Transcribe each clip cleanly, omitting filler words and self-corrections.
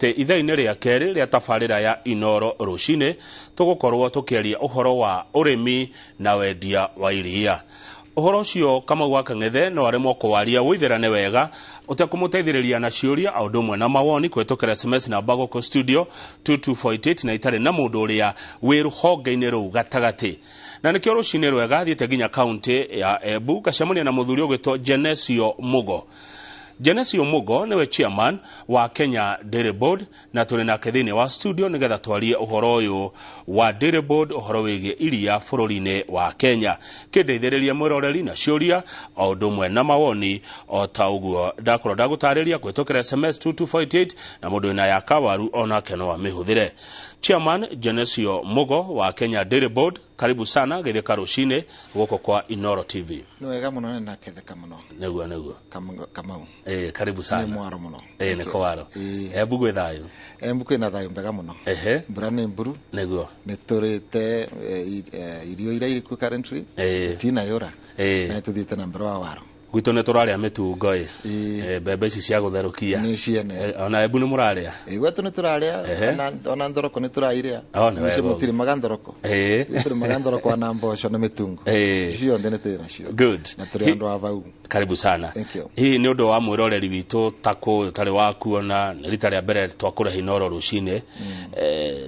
Atĩ ithaa-inĩ rĩa kerĩ rĩa tabarĩra ya Inoro rũcinĩ tũgũkorwo tũkĩaria ũhoro wa ũrĩmi na wendia wa iria. Ũhoro ũcio Kamau wa Kang'ethe no aremwo kũwaria ũitherane wega ũtekũmũteithĩrĩria na ciũria o ũndũ ũmwe na mawoni kũhĩtũkĩra SMS namba gũkũ studio 22488 na itarĩ na mũndũ ũrĩa wĩ rũhonge-inĩ rũu gatagatĩ. Na nĩkĩo rũcinĩ rwega thiĩte nginya kaunti ya Embu ngacemania na mũthuri ũgwĩtwo Genesio Mugo. Genesio Mugo nĩwe chairman wa Kenya Dairy Board na tũrĩ nake thĩinĩ wa studio nĩgetha twarie ũhoro ũyũ wa Dairy Board, ũhoro wĩgiĩ iria bũrũri-inĩ wa Kenya. Kĩndeithĩrĩria mwĩroreri na ciũria o ũndũ ũmwe na mawoni o ta ũguo ndakorwo ndagũtarĩria kũhĩtũkĩra SMS 22488 na mũndũ wĩna ya kawaru onake no amĩhũthĩre. Chairman Genesio Mugo wa Kenya Dairy Board, karibu sana Gĩthĩka rũcinĩ gũkũ kwa Inoro TV. Nĩ wega mũno na naketheka mũno. Nĩguo. Kamau. Karibu sana. Nĩ mwaro mũno. Nĩ kũwaro. Embu gwĩ thayũ. Embu kwĩna thayũ mbega mũno. Mbura nĩ mburu. Nĩguo. Nĩ tũrĩte irio iria irĩ kuo currently. Itinayũra. Na tũthiĩte na mbere wa waro. Gwitũ nĩ tũrarĩa mĩtungo ĩ. Mbembe ici cia gũtherũkia. Nĩ ciene. Ona Embu nĩ mũrarĩa? Gwitũ nĩ tũrarĩa, ona nthoroko nĩ tũrairĩa. Nĩ wega. Mũtirĩmaga nthoroko. Tũrĩmaga nthoroko ona mboco na mĩtungo. Ciothe nĩ tũrĩ nacio. Good. Na tũrĩ andũ a vau. Karibu sana. Thank you. Hihi nĩ ũndũ wa mwĩroreri witũ ta kũ ũtarĩ wakuona nĩ rita rĩa mbere twakũrehe Inoro rũcinĩ.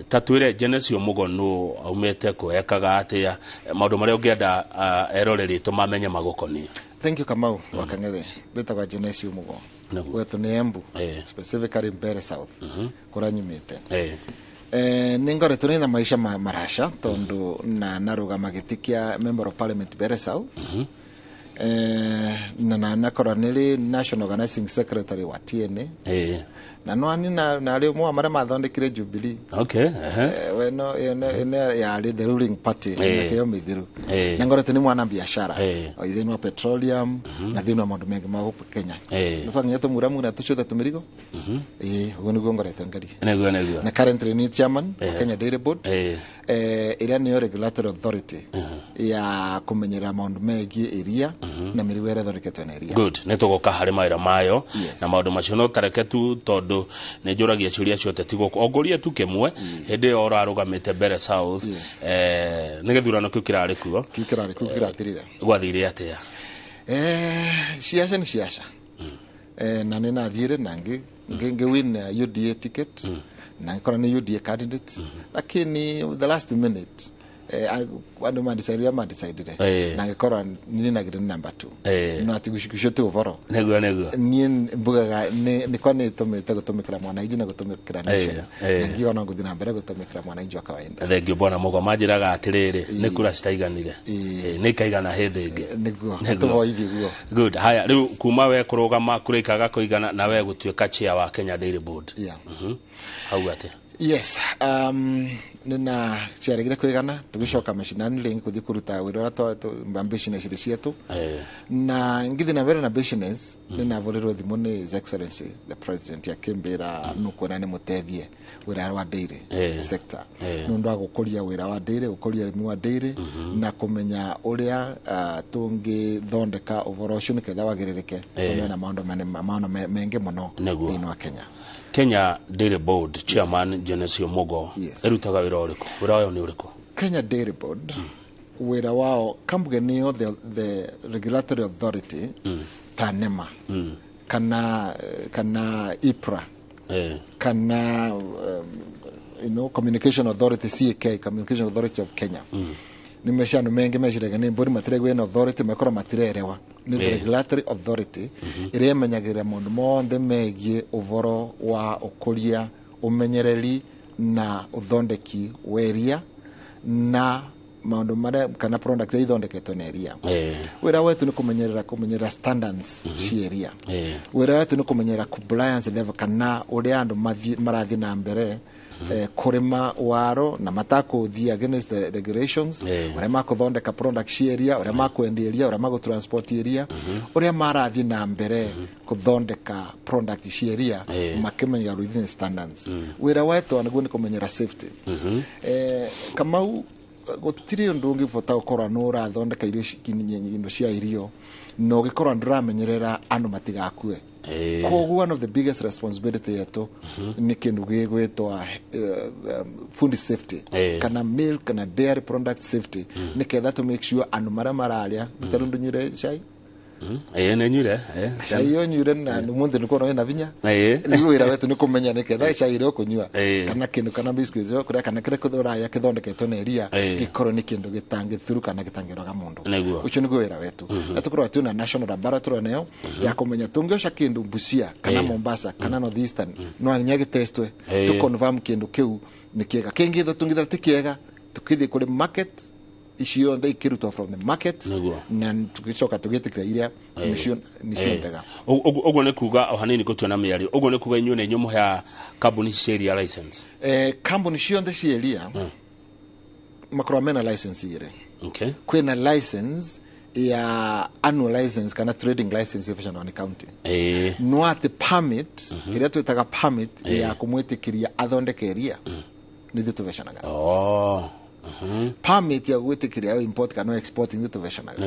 Ta twĩre Genesio Mugo nũ aumĩte kũ, ekaga atĩa, maũndũ marĩa ũngĩenda eroreri aitũ mamenye magũkoniĩ. Thank you Kamau wa Kang'ethe. Mbĩtagwa Genesio Mugo. Gwetũ nĩ Embu, specifically Mbere South, kũrĩa nyumĩte. Nĩ ngoretwo nĩ na maica maraca tondũ na narũgama gĩtĩ kĩa Member of Parliament Mbere South. Na nakorwo nĩrĩ National Organizing Secretary wa TNA. Na no ani na narĩ ũmwe wa marĩa mathondekire Jubilee. We no ene yarĩ the ruling party mĩaka ĩyo mĩthiru. Na ngoretwo nĩ mwana biashara. O thĩinĩ wa petroleum na thĩinĩ wa maũndũ mengĩ ma gũkũ Kenya. Na twanginya tũmuramura tũciothe tũmĩrigo. Ũguo nĩguo ngoretwo ngari. Nĩguo. Na currently ni chairman wa Kenya Dairy Board. Ĩrĩa nĩyo regulatory authority ya kũmenyerera maũndũ megiĩ iria na mĩrigo ĩrĩa ĩthondeketwo na iria. Good. Nĩ tũgũka harĩ mawĩra mayo na maũndũ macio no tareke tu tondũ nĩ njũragia ciũria ciothe ti gũkũ. Ongũrie tu kĩmwe hĩndĩ ĩyo ũrarũgamĩte Mbere South. Nĩ gĩthurano kĩu kĩrarĩ kuo. Kĩu kĩrarĩ kuo kĩrathirire. Gwathire atĩa? Ciaca nĩ ciaca. Na nĩ nathiire na ngĩ win UDA ticket na ngĩkorwo nĩ UDA candidate, lakini the last minute andũ mandecidire mandecidire na ngĩkorwo niĩ nagire nĩ number 2. No ati gucio ti ũboro. Nĩguo. Niĩ mbugaga nĩkwa nĩ tũmĩte gũtũmĩkĩra mwananchi na gũtũmĩkĩra nation. Na ngiuga no ngũthiĩ na mbere gũtũmĩkĩra mwananchi wa kawaida. Thengio bwana Mugo, manjĩraga atĩrĩrĩ nĩ kura citaiganire. Nĩ ikaigana hĩndĩ ĩngĩ. Nĩguo. Tũboithie guo. Good. Haya, rĩu kuma we kũrũgama kura ikaga kũigana na we gũtuĩka chair wa Kenya Dairy Board. Hau atĩa? Yes, nina ciaregire kwigana tugicoka macinani ringi kuthi kuruta wira uria business iri cietu. Na ngithi na mbere na business ninavurirwo thimu ni His Excellency the President akimbira nukuona ni mutethie wira wa dairy sector. Nundu wa gukuria wira wa dairy, gukuria urimi wa dairy na kumenya uria tungithondeka uvoro ucio niketha wagiririke tumena maundu maundu mengi muno thiini wa Kenya. Kenya Dairy Board Chairman Genesio Mugo, erutaga wira uriku? Wira wayo ni uriku? Kenya Dairy Board wira wao kambuge niyo the regulatory authority ta NEMA kana IPRA kana Communication Authority CAK, Communication Authority of Kenya. Ni meciano mengi meciraga ni mburi matiregwe na authority makoro matirerewa. Ni the regulatory authority ĩrĩa ĩmenyagĩrĩra maũndũ mothe megiĩ ũboro wa ũkũria, ũmenyereri na ũthondeki wa iria na maũndũ marĩa kana product iria ithondeketwo na iria. Wĩra wetu nĩ kũmenyerera standards cia iria. Wĩra wetu nĩ kũmenyerera compliance level kana ũrĩa andũ marathiĩ na mbere kũrĩma waro na matakũthiĩ against the regulations, ũrĩa makũthondeka product cia iria, ũrĩa makwendia iria, ũrĩa magũtransport iria, ũrĩa marathiĩ na mbere kũthondeka product cia iria makĩmenyera within standards. Wĩra wetu naguo nĩ kũmenyera safety. Kamau gũtirĩ ũndũ ũngĩbota gũkorwo nĩ ũrathondeka irio indo cia irio na ũgĩkorwo ndũramenyerera andũ matigakue. Koguo one of the biggest responsibility yetu ni kindu gigwitwa food safety kana milk kana dairy product safety, niketha to make sure andu maria mararia taru ndunyure cai. Ĩĩ, nĩ nyure. Cai yo nyure na munthi nikuona wina vinya. Riu wira wetu ni kumenya niketha cai iria ukunyua kana kindu kana biscuits iria ukuria kana kiria uraya kithondeketwo na iria gikorwo ni kindu gitangithuru kana gitangiroga mundu. Ucio niguo wira wetu. Na tukorwo twina national laboratory nayo ya kumenya tungioca kindu Busia kana Mombasa kana North Eastern no nginya gitestwe tu confirm kindu kiu ni kiega. Kingi tungithira ti kiega tukithie kuri market icio nthe ikirutwo from the market na tugicoka tugitikira iria nicio njega. Uguo nĩ kuga o hanini gũtua mĩario, ũguo nĩ kuga inyuĩ nĩ inyuĩ mũheaga kambuni cia iria license? Kambuni ciothe cia iria makoragwo mena license igĩrĩ. Kwĩna license ya annual license kana trading license ĩheanagwo nĩ county. No atĩ permit ĩrĩa twĩtaga permit ya kũmwĩtĩkĩria athondeke iria nĩ ithuĩ tũbecanaga. Permit ya gwĩtĩkĩria import kana export nĩ tũbecanaga.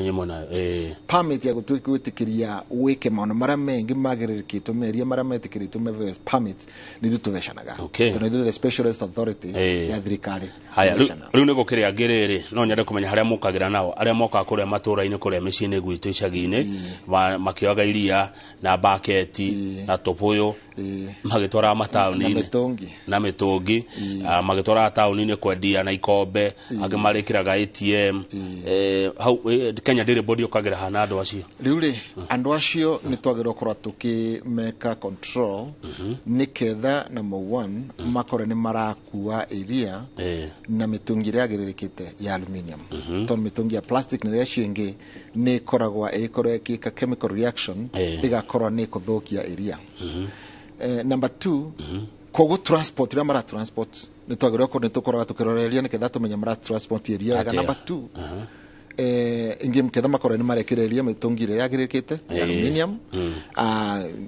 Permit ya gwĩtĩkĩria wĩke maũndũ marĩa mengĩ magĩrĩrĩkĩtwo meria marĩa metĩkĩrĩtwo me permit nĩ ithuĩ tũbecanaga. Tondũ ithuĩ the specialist authority ya thirikari. Haya, rĩu nĩ gũkĩrĩ angĩ rĩrĩ, no nyende kũmenya harĩa mũkagĩra nao arĩa mokaga kũrĩa matũra-inĩ kũrĩa mĩciĩ-inĩ gwitũ icagi-inĩ makĩoyaga iria na baketi na tũbũyũ magĩtwaraga mataũni-inĩ na mĩtũngi magĩtwaraga taũni-inĩ kwendia na ikombe, angĩ marĩkĩraga ATM. Hau Kenya Dairy Board yũkagĩra hana andũ acio? Rĩu rĩ, andũ acio nĩ twagĩrĩirwo gũkorwo tũkĩmeka control nĩketha number one makorwo nĩ marakua iria na mĩtũngi ĩrĩa yagĩrĩrĩkĩte ya aluminium, tondũ mĩtũngi ya plastic na ĩrĩa icio ingĩ nĩ ĩkoragwo ĩgĩkorwo ĩgĩka chemical reaction ĩgakorwo nĩ ĩkũthũkia iria. Number two, koguo transport ĩrĩa mara transport nĩ twagĩrĩirwo gũkorwo nĩ tũkoragwo tũkĩroreria nĩketha tũmenye mara transport iria wega. Number two, ingĩ ketha makorwo nĩ marekĩra iria mĩtũngi ĩrĩa yagĩrĩrĩkĩte ya aluminium,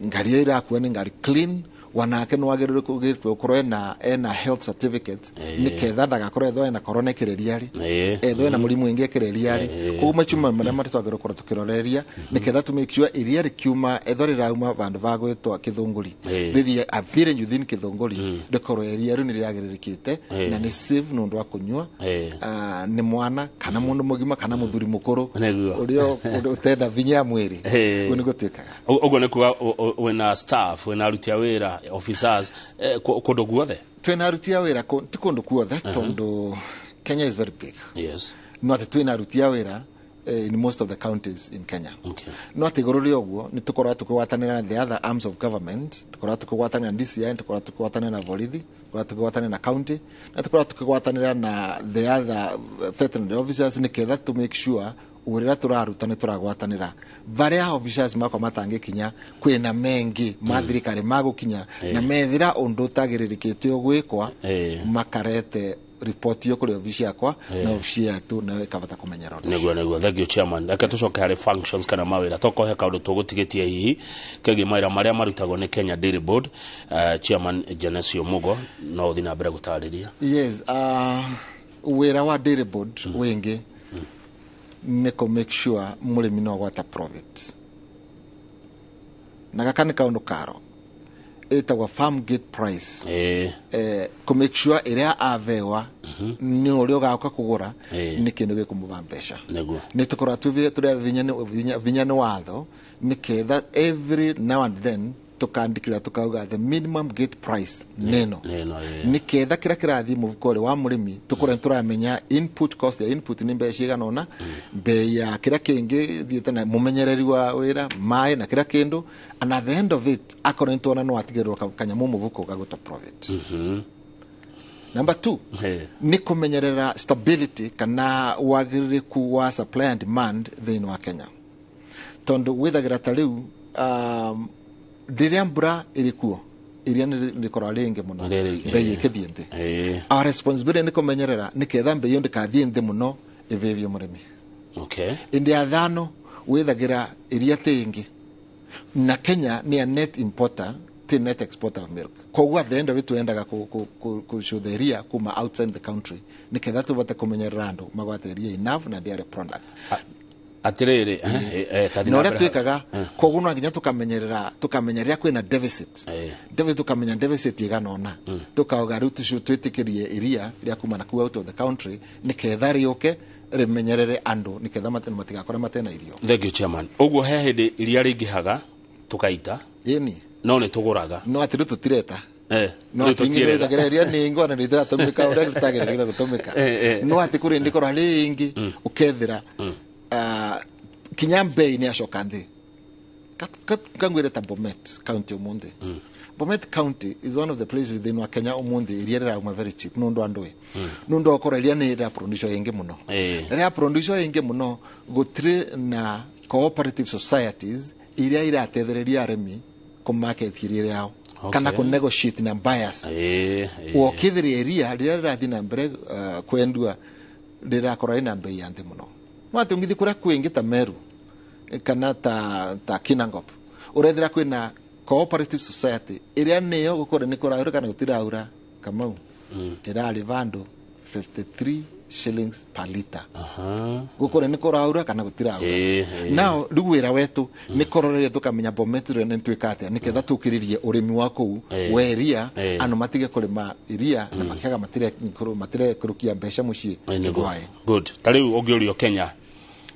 ngari ĩrĩa ĩrakua nĩ ngari clean, wanake nĩ wagĩrĩirwo gũkorwo ena health certificate nĩketha ndagakorwo ethwo ena corona ĩkĩrĩria rĩ, ethwo ena mũrimũ ĩngĩ ĩkĩrĩria rĩ. Koguo macio marĩa marĩa twagĩrĩirwo gũkorwo tũkĩroreria nĩketha tũ make sure iria rĩkiuma ethwo rĩrauma vandũ va gwĩtwo Kĩthũngũri rĩthiĩ a village within Kĩthũngũri rĩkorwo iria rĩu nĩ rĩagĩrĩrĩkĩte na nĩ safe nĩ ũndũ wa kũnyua nĩ mwana kana mũndũ mũgima kana mũthuri mũkũrũ ũrĩa ũtenda vinya ya mwĩrĩ. Ũguo nĩguo twĩkaga. Ũguo nĩ kuga wĩna staff, wĩna aruti a wĩra officers kũndũ guothe? Twĩna aruti a wĩra ti kũndũ guothe tondũ Kenya is very big. No atĩ twĩna aruti a wĩra in most of the counties in Kenya. No atĩ igũrũ rĩa ũguo nĩ tũkoragwo tũkĩgwatanĩra na the other arms of government, tũkoragwo tũkĩgwatanĩra na DCI, tũkoragwo tũkĩgwatanĩra na borithi, tũkoragwo tũkĩgwatanĩra na county, na tũkoragwo tũkĩgwatanĩra na the other veterinary officers nĩketha to make sure ũrĩa tũraruta nĩ tũragwatanĩra varia officers makwa matangĩkinya kwĩna mengi ma thirikari magũkinya na methira ũndũ ũtagĩrĩrĩkĩte ũgwĩkwa makarete report iyo kũrĩ obici yakwa na obici yetu nayo ĩkabata kũmenyera ũndũ ũcio. Nĩguo, thank you chairman. Reke tũcoke harĩ functions kana mawĩra, tokohe kaũndũ tũgũtigĩtie hihi kegiĩ mawĩra marĩa marutagwo nĩ Kenya Dairy Board. Chairman Genesio Mugo, no ũthiĩ na mbere gũtarĩria. Yes, wĩra wa Dairy Board wĩngĩ nĩ kũ make sure mũrĩmi no agwata profit, na gaka nĩ kaũndũ karo ĩtagwo farm gate price, kũ make sure ĩrĩa avewa nĩ ũrĩa ũgauka kũgũra nĩ kĩndũ gĩkũmũva mbeca. Nĩ tũkoragwo tũrĩ vinya nĩ watho nĩketha every now and then tukandikira tukauga the minimum gate price neno nĩketha kĩrĩa kĩrathiĩ mũhuko ũrĩ wa mũrĩmi tũkorwo nĩ tũramenya input cost ya input nĩ mbeca cigana ũna, mbei ya kĩrĩa kĩngĩ thiĩte na mũmenyereri wa wĩra maĩ na kĩrĩa kĩndũ, and at the end of it akorwo nĩ tuona no atigĩrĩrwo kanyamũ mũhuko gagũtwa profit. Number two, nĩ kũmenyerera stability kana wagĩrĩrĩku wa supply and demand thĩinĩ wa Kenya, tondũ wĩthagĩra ta rĩu rĩrĩa mbura ĩrĩ kuo iria nĩ rĩkoragwo rĩngĩ mũno mbei ĩkĩthiĩ nthĩ. Our responsibility nĩ kũmenyerera nĩketha mbei ĩyo ndĩkathiĩ nthĩ mũno ĩvĩvie mũrĩmi. Ĩndĩ ya thano wĩthagĩra iria tĩ na Kenya nĩ a net importer ti net exporter of milk, koguo at the end of it twendaga kũcũtha iria kuma outside the country nĩketha tũvote kũmenyerera andũ magwate iria enough na dairy products. Atiriri na uria twikaga koguo no nginya tukamenyerera tukamenyeria kwina deficit. Deficit tukamenya deficit igana ona tukauga riu tucio twitikirie iria ria kuma na ku out of the country niketha riuke rimenyerere andu niketha matigakore matena irio. Thank you chairman. Uguo he hindi iria ringihaga tukaita yeni no ni tuguraga no atiri tutireta no tutireta iria ni ngona ni tiratumika uria tutagerera gutumika no ati kuri ndikora ringi ukethira kinya mbei ni acoka nthi kangwire ta Bomet County umuthi. Bomet County is one of the places thĩinĩ wa Kenya umuthi iria rĩrauma very cheap nundu andu nundu okora iria ni rĩraproduce ingi muno rĩraproduce ingi muno gutiri na cooperative societies iria iratethereria arĩmi kũ market iria rĩao kana kũ negotiate na buyers. Wokithiria iria rĩrĩa rĩrathiĩ na mbere kwendua rĩrakorwo rĩna mbei ya nthĩ mũno. No ati ũngĩthiĩ kũrĩa kwĩngĩ ta Meru kana ta Kinangop urethira kwina cooperative society iria niyo gukora ni kuraura kana gutiraura Kamau irari vandu 53 shillings per liter. Gukora ni kuraura kana gutiraura. Now riu wira wetu ni kororeria tukamenya Bomet ri ni twika atia niketha tukiririe urimi wa kuu we iria anu matige kurima iria na makiaga matire kurukia mbeca mucii. Good. Ta riu ungiurio Kenya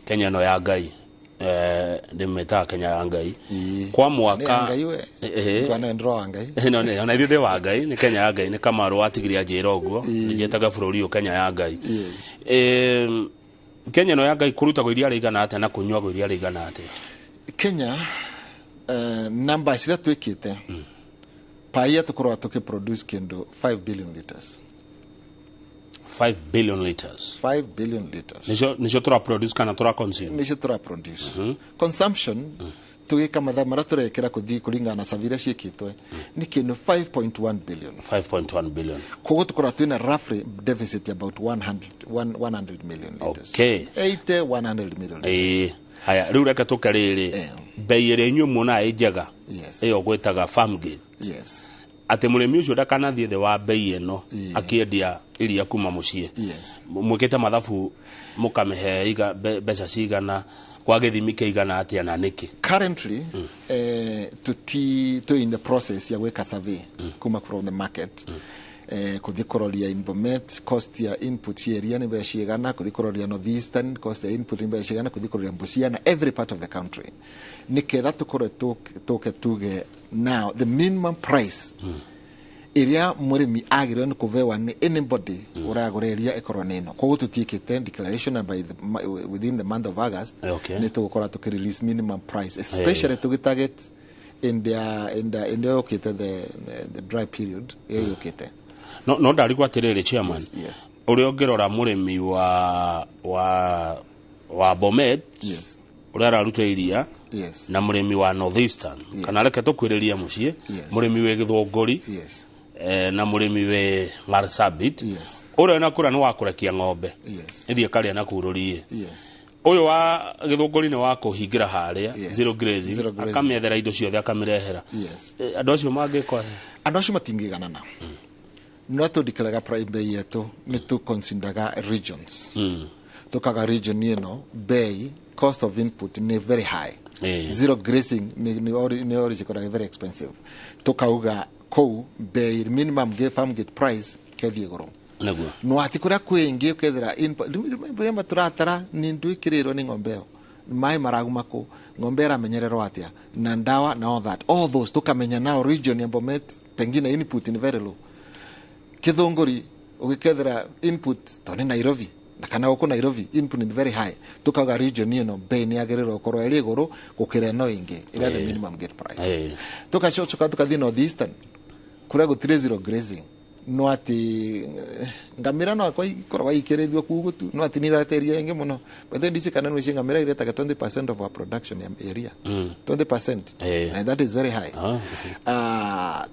Kenya no ya Ngai ndimetaga Kenya ya Ngai kwa mwaka ni ndro Ngai no ne ona ithuĩ wa Ngai ni Kenya ya Ngai ni Kamaru watigiria njira uguo njetaga bũrũri ũyũ Kenya ya Ngai. Kenya no ya Ngai kurutagwo iria rĩigana atĩa na kũnyuagwo iria rĩigana atĩa? Kenya namba ciria twĩkĩte per year tukoragwo tukiproduce kĩndũ 5 billion liters. 5 billion liters. 5 billion liters. Nicio tura produce kana tura consume? Nicio tura produce. Consumption tugika mathaa maria turekera kuthii kuringana na survey iria ciikitwe ni kindu 5.1 billion. 5.1 billion. Koguo tukoragwo twina roughly deficit about 100 million liters. Okay. 80 100 million liters. Haya riu reke tuke riri bei ĩrĩa inyuĩ muonaga ĩ njega ĩyo gwĩtaga farm gate. Yes. Ati mũrĩmi ũcio ndakanathiĩ thĩ wa bei ĩno akĩendia iria kuma mũciĩ. Mwĩkĩte mathabu mũkamĩhe mbeca cigana kwa gĩthimi kĩigana atĩa na nĩkĩ? Currently tuti in the process ya gwĩka survey kuma from the market kuthi kũroria in Bomet cost ya input ya iria nĩ mbeca cigana, kuthi kũroria Northeastern cost ya input nĩ mbeca cigana, kuthi kũroria Busia na every part of the country niketha tukorwe tuke tuge now the minimum price iria murimi agirwo ni kuvewa ni anybody uragura iria ikorwo ni ino. Koguo tutiikite declaration by the, within the month of August ni tugukora tuki release minimum price especially tugi target in the yukite the dry period yukite. No ndarigwo atiriri chairman. Yes. Uria ungirora murimi wa Bomet uria araruta iria na murimi wa Northeastern kana reke tukwiririe mucii murimi wi Githunguri na murimi wi Marsabit uria na kura ni wa kurekia ng'ombe ithie karia na kururie uyu wa Githunguri ni wa kuhingira haria zero grazing akamiethera indo ciothe akamirehera. Andu acio mangikwa andu acio matingiganana no tudikiraga price bei yetu ni tu consideraga regions tukaga region ino bei cost of input ni very high. Zero grazing ni ori very expensive. Tukauga kou bei minimum farm gate price kethi iguru. No ati kuria kwingi ukethira input remember turatara ni ndwikirirwo ni ng'ombe ĩyo mai maraguma ku ng'ombe ĩramenyererwo atia na ndawa na all that all those tukamenya nao region ya Bomet pengine input ni very low. Kithunguri ugikethira input to ni Nairobi na kana guku Nairobi input ni very high tukaga region ino bei ni agiriro korwo iri iguru gukira ino ingi ira the minimum gate price. Tukacoka tukathi Northeastern kuria gutire zero grazing no ati ngamira no akwa ikoragwo ikirithio kuu gutu no ati nirate iria ingi muno but then ndici kana no ngamira iretaga 20% of our production area 20% and that is very high.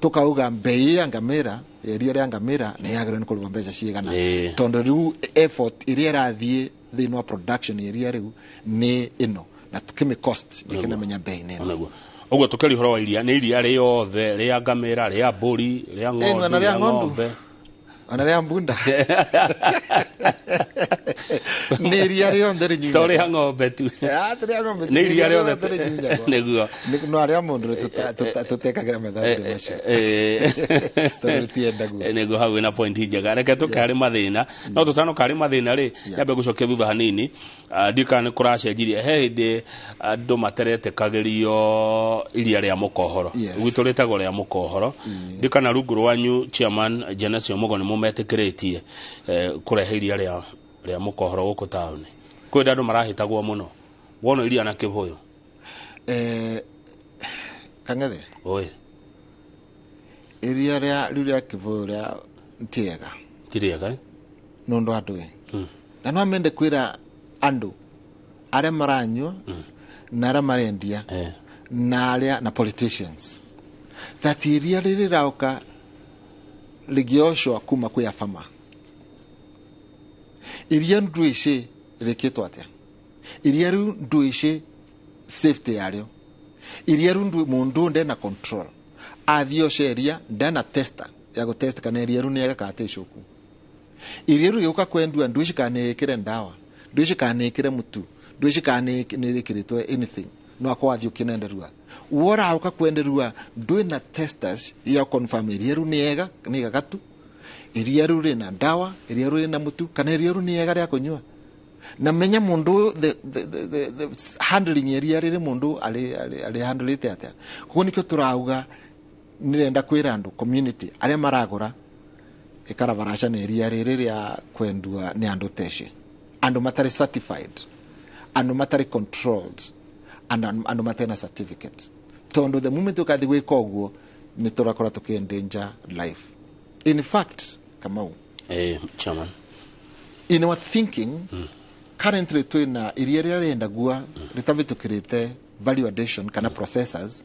Tukauga mbei ya ngamira iria ria ngamira ni yagirwo ni kurigwo mbeca cigana tondu riu effort iria irathie thiini wa production iria riu ni ino na tukimi cost nikinamenya mbei ni ino. Uguo tukeri horo wa iria ni iria rĩothe rĩa ngamĩra rĩa mbũri rĩa ng'ondu na rĩa ng'ombe. Ona rĩa mbunda. Nĩ iria rĩothe rĩnyunyagwo. To rĩa ng'ombe tu. Ah, ti rĩa ng'ombe tu, Nĩ iria rĩothe rĩnyunyagwo. Nĩguo. No arĩa mũndũ tũtekagĩra mathabu macio. Tondũ rĩtiendagwo. Nĩguo hau wĩna point njega. Reke tũke harĩ mathĩna. No tũtanoka harĩ mathĩna rĩ, nyambe gũcokia thutha hanini. Ndiũĩ kana nĩ kũracenjirie. He hĩndĩ andũ materetĩkagĩrio iria rĩa mũkohoro. Yes. Gwitũ rĩtagwo rĩa mũkohoro. Ndiũĩ kana rungu rwanyu chairman Genesio Mugo nĩ mũmetĩkĩrĩtie kũrehe iria rĩa mũkohoro gũkũ taũni. Kwĩ hĩndĩ andũ marahĩtagwo mũno. Wona iria na kĩbũyũ. Kang'ethe. Oi. Iria rĩa rĩu rĩa kĩbũyũ rĩa ti rĩega. Ti rĩega, eh? Nĩ ũndũ andũ ĩ. Na no mende kwĩra andũ arĩa maranyua na arĩa marendia na arĩa na politicians that iria rĩrĩ rĩraũka rĩgĩocwa kuma kwĩ afama. Iria ndwĩci rĩkĩtwo atĩa? Iria rĩu ndwĩci safety yarĩo. Iria rĩu mũndũ ndena control. Athiĩ oce iria ndena tester ya gũtest kana iria rĩu nĩ kana ti icoku. Iria rĩu rĩgĩũka kwendua ndwĩci kana nĩ ĩkĩre ndawa, ndwĩci kana nĩ ĩkĩre mũtu, ndwĩci kana nĩ ĩkĩrĩtwo anything. No akorwo athiĩ ũkĩnenderua. Worauka kwenderua ndwĩna testers ya confirm iria rĩu nĩ ega, nĩ gagatu. Iria rĩu rĩna ndawa, iria rĩu rĩna mũtu, kana iria rĩu nĩ ega rĩa kũnyua. Na menya mũndũ the handling iria rĩrĩ mũndũ arĩ handlĩte atĩa. Koguo nĩkĩo tũrauga nĩrenda kwĩra andũ community arĩa maragũra ĩkarabaraca na iria rĩrĩ rĩa kwendua nĩ andũ teci. Andũ matarĩ certified, andũ matarĩ controlled, andũ matarĩ na certificate. Tondũ the moment ũkathi gwĩka ũguo nĩ tũrakora tũkĩ endanger life. In fact, Kamau, Chairman. In our thinking, currently twina iria rĩrĩa rĩendagua rĩtavĩtũkĩrĩte value addition kana processors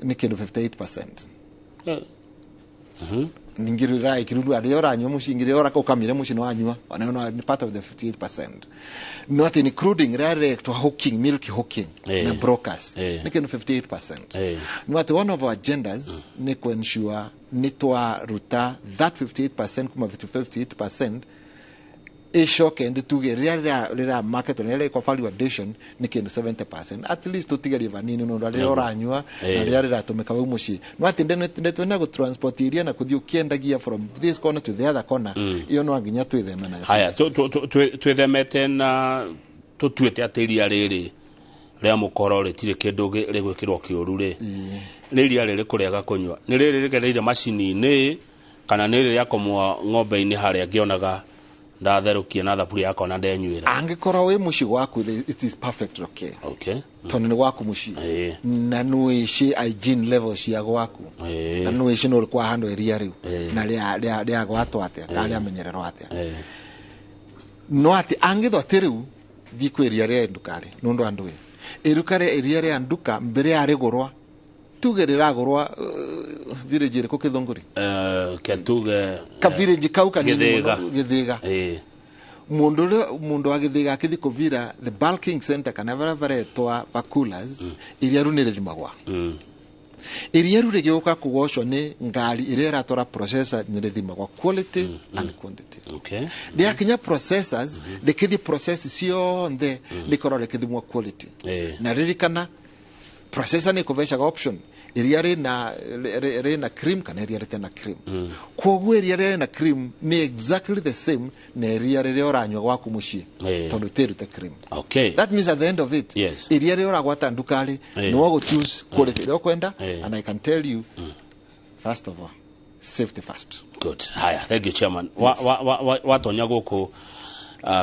nĩ kĩndũ 58%. Ningĩ rĩraĩkĩrwo arĩa ũranyua mũciĩ ngiri ũraka ũkamire mũciĩ nĩ wanyua ona no nĩ part of the 58%. No atĩ including rĩrĩa rĩretwo hawking, milk hawking na brokers nĩ kĩndũ 58%. No atĩ one of our agendas nĩ kũ-ensure nĩ twaruta that 58% kuma 58% icoke ndi tuge rĩrĩa rĩra market rĩrĩa rĩkwa value addition nĩ kĩndũ 70%, at least tũtigerie vanini nĩ ũndũ rĩrĩa ũranyua na rĩrĩa rĩratũmĩka wĩ mũciĩ. No atĩ ndetwenda gũ transport iria na kũthiĩ ũkĩendagia from this corner to the other corner, iyo no nginya twĩtheme nayo. Haya, twĩthemete na tũtuĩte atĩ iria rĩrĩ rĩa mũkoro rĩtirĩ kĩndũ rĩgwĩkĩrwo kĩũru rĩ. Nĩ iria rĩrĩ kũrĩaga kũnyua. Nĩ rĩrĩ rĩgereire macini-inĩ kana nĩ rĩrĩ rĩakomwo ng'ombe-inĩ harĩa ngĩonaga ndatherũkia na thaburia yakwa na ndenyuĩra. Angĩkorwo wĩ mũciĩ gwaku, it is perfect okay. Tondũ nĩ gwaku mũciĩ. Na nĩwĩci hygiene level cia gwaku. Na nĩwĩci nĩ ũrĩkũ handũ iria rĩu. Na rĩa gwatwo atĩa, kana rĩamenyererwo atĩa. No atĩ angĩthwo atĩ rĩu thiĩ kwĩ iria rĩa nduka rĩ, nĩ ũndũ andũ ĩ. Iruka rĩa iria rĩa nduka mbere ya rĩgũrwa, tuge rĩragũrwa village ĩrĩkũ Kĩthũngũri? Ketuge Ka village kau kanini Gĩthĩga. mũno, Gĩthĩga. Mundu uria mundu wa Gĩthĩga akĩthi kũvira the bulking center kana varia varetwa Vakulas, iria rĩu nĩ rĩthimagwa. Iria rĩu rĩgĩũka kũgocwo nĩ ngari ĩrĩa ĩratwara processor nĩ rĩthimagwa quality and quantity. Rĩakinya processors, rĩkĩthiĩ process ciothe rĩkorwo rĩkĩthimwo quality. Na ririkana processor nĩ kũvecaga option iria rĩna cream kana iria rĩtena cream. Koguo iria rĩna cream nĩ exactly the same na iria rĩrĩa ũranyua gwaku mũciĩ tondũ tĩrute cream. That means at the end of it, iria rĩrĩa ũragwata nduka-rĩ, nĩ wagũ choose quality ĩrĩa ũkwenda. And I can tell you, first of all, safety first. Good. Haya, thank you chairman. Watonya gũkũ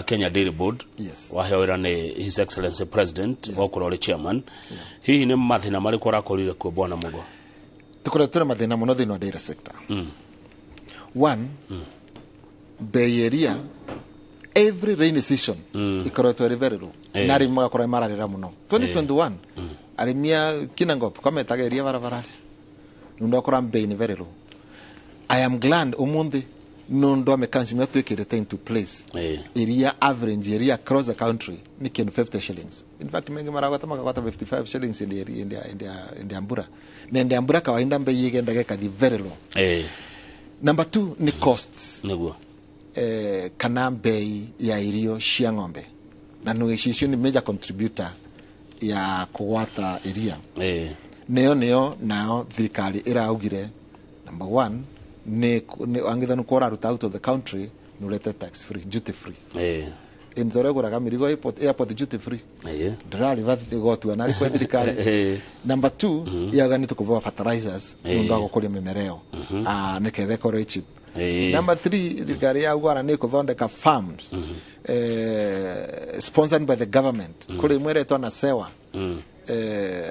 Kenya Dairy Board, waheo wĩra nĩ His Excellency President gũkorwo ũrĩ chairman. Hihi nĩ mathĩna marĩkũ ũrakorire kuo bwana Mugo? Tũkoretwo na mathĩna mũno thĩinĩ wa dairy sector. One, bei ĩrĩa every rainy season ikoretwo ĩrĩ very low. Na arĩmi magakorwo mararĩra mũno. 2021 arĩmi a Kinangop kametaga iria barabara nĩ ũndũ wakora bei nĩ very low. I am glad ũmũthĩ nĩ ũndũ wa mechanism ĩrĩa twĩkĩrĩte into place, iria average iria across the country nĩ kĩndũ 50 shillings. In fact, mengi maragwata makagwata 55 shillings in the ambura na in the ambura kawaida bei igendaga ĩkathi very low. Number two ni costs. Niguo. Kana bei ya irio cia ng'ombe na nä icio nĩ major contributor ya kũgwata iria. Nĩyo nao thirikari ĩraugire number one nĩ angĩthanu kwa ũraruta out of the country nĩ ũrete tax free, duty free. Ĩntore gũraga mĩrigo airport duty free, ndĩrarĩva igoti ona rĩ kwa thirikari. Number two, yauga nĩ tũkũvoa fertilizers nĩ ũndũ wa gũkũria mĩmera ĩyo, nĩketha ĩkorwo ĩ cheap. Number three, thirikari yauga ona nĩ ĩkũthondeka farms sponsored by the government. Kũrĩ ĩmwe ĩretwo na Sewa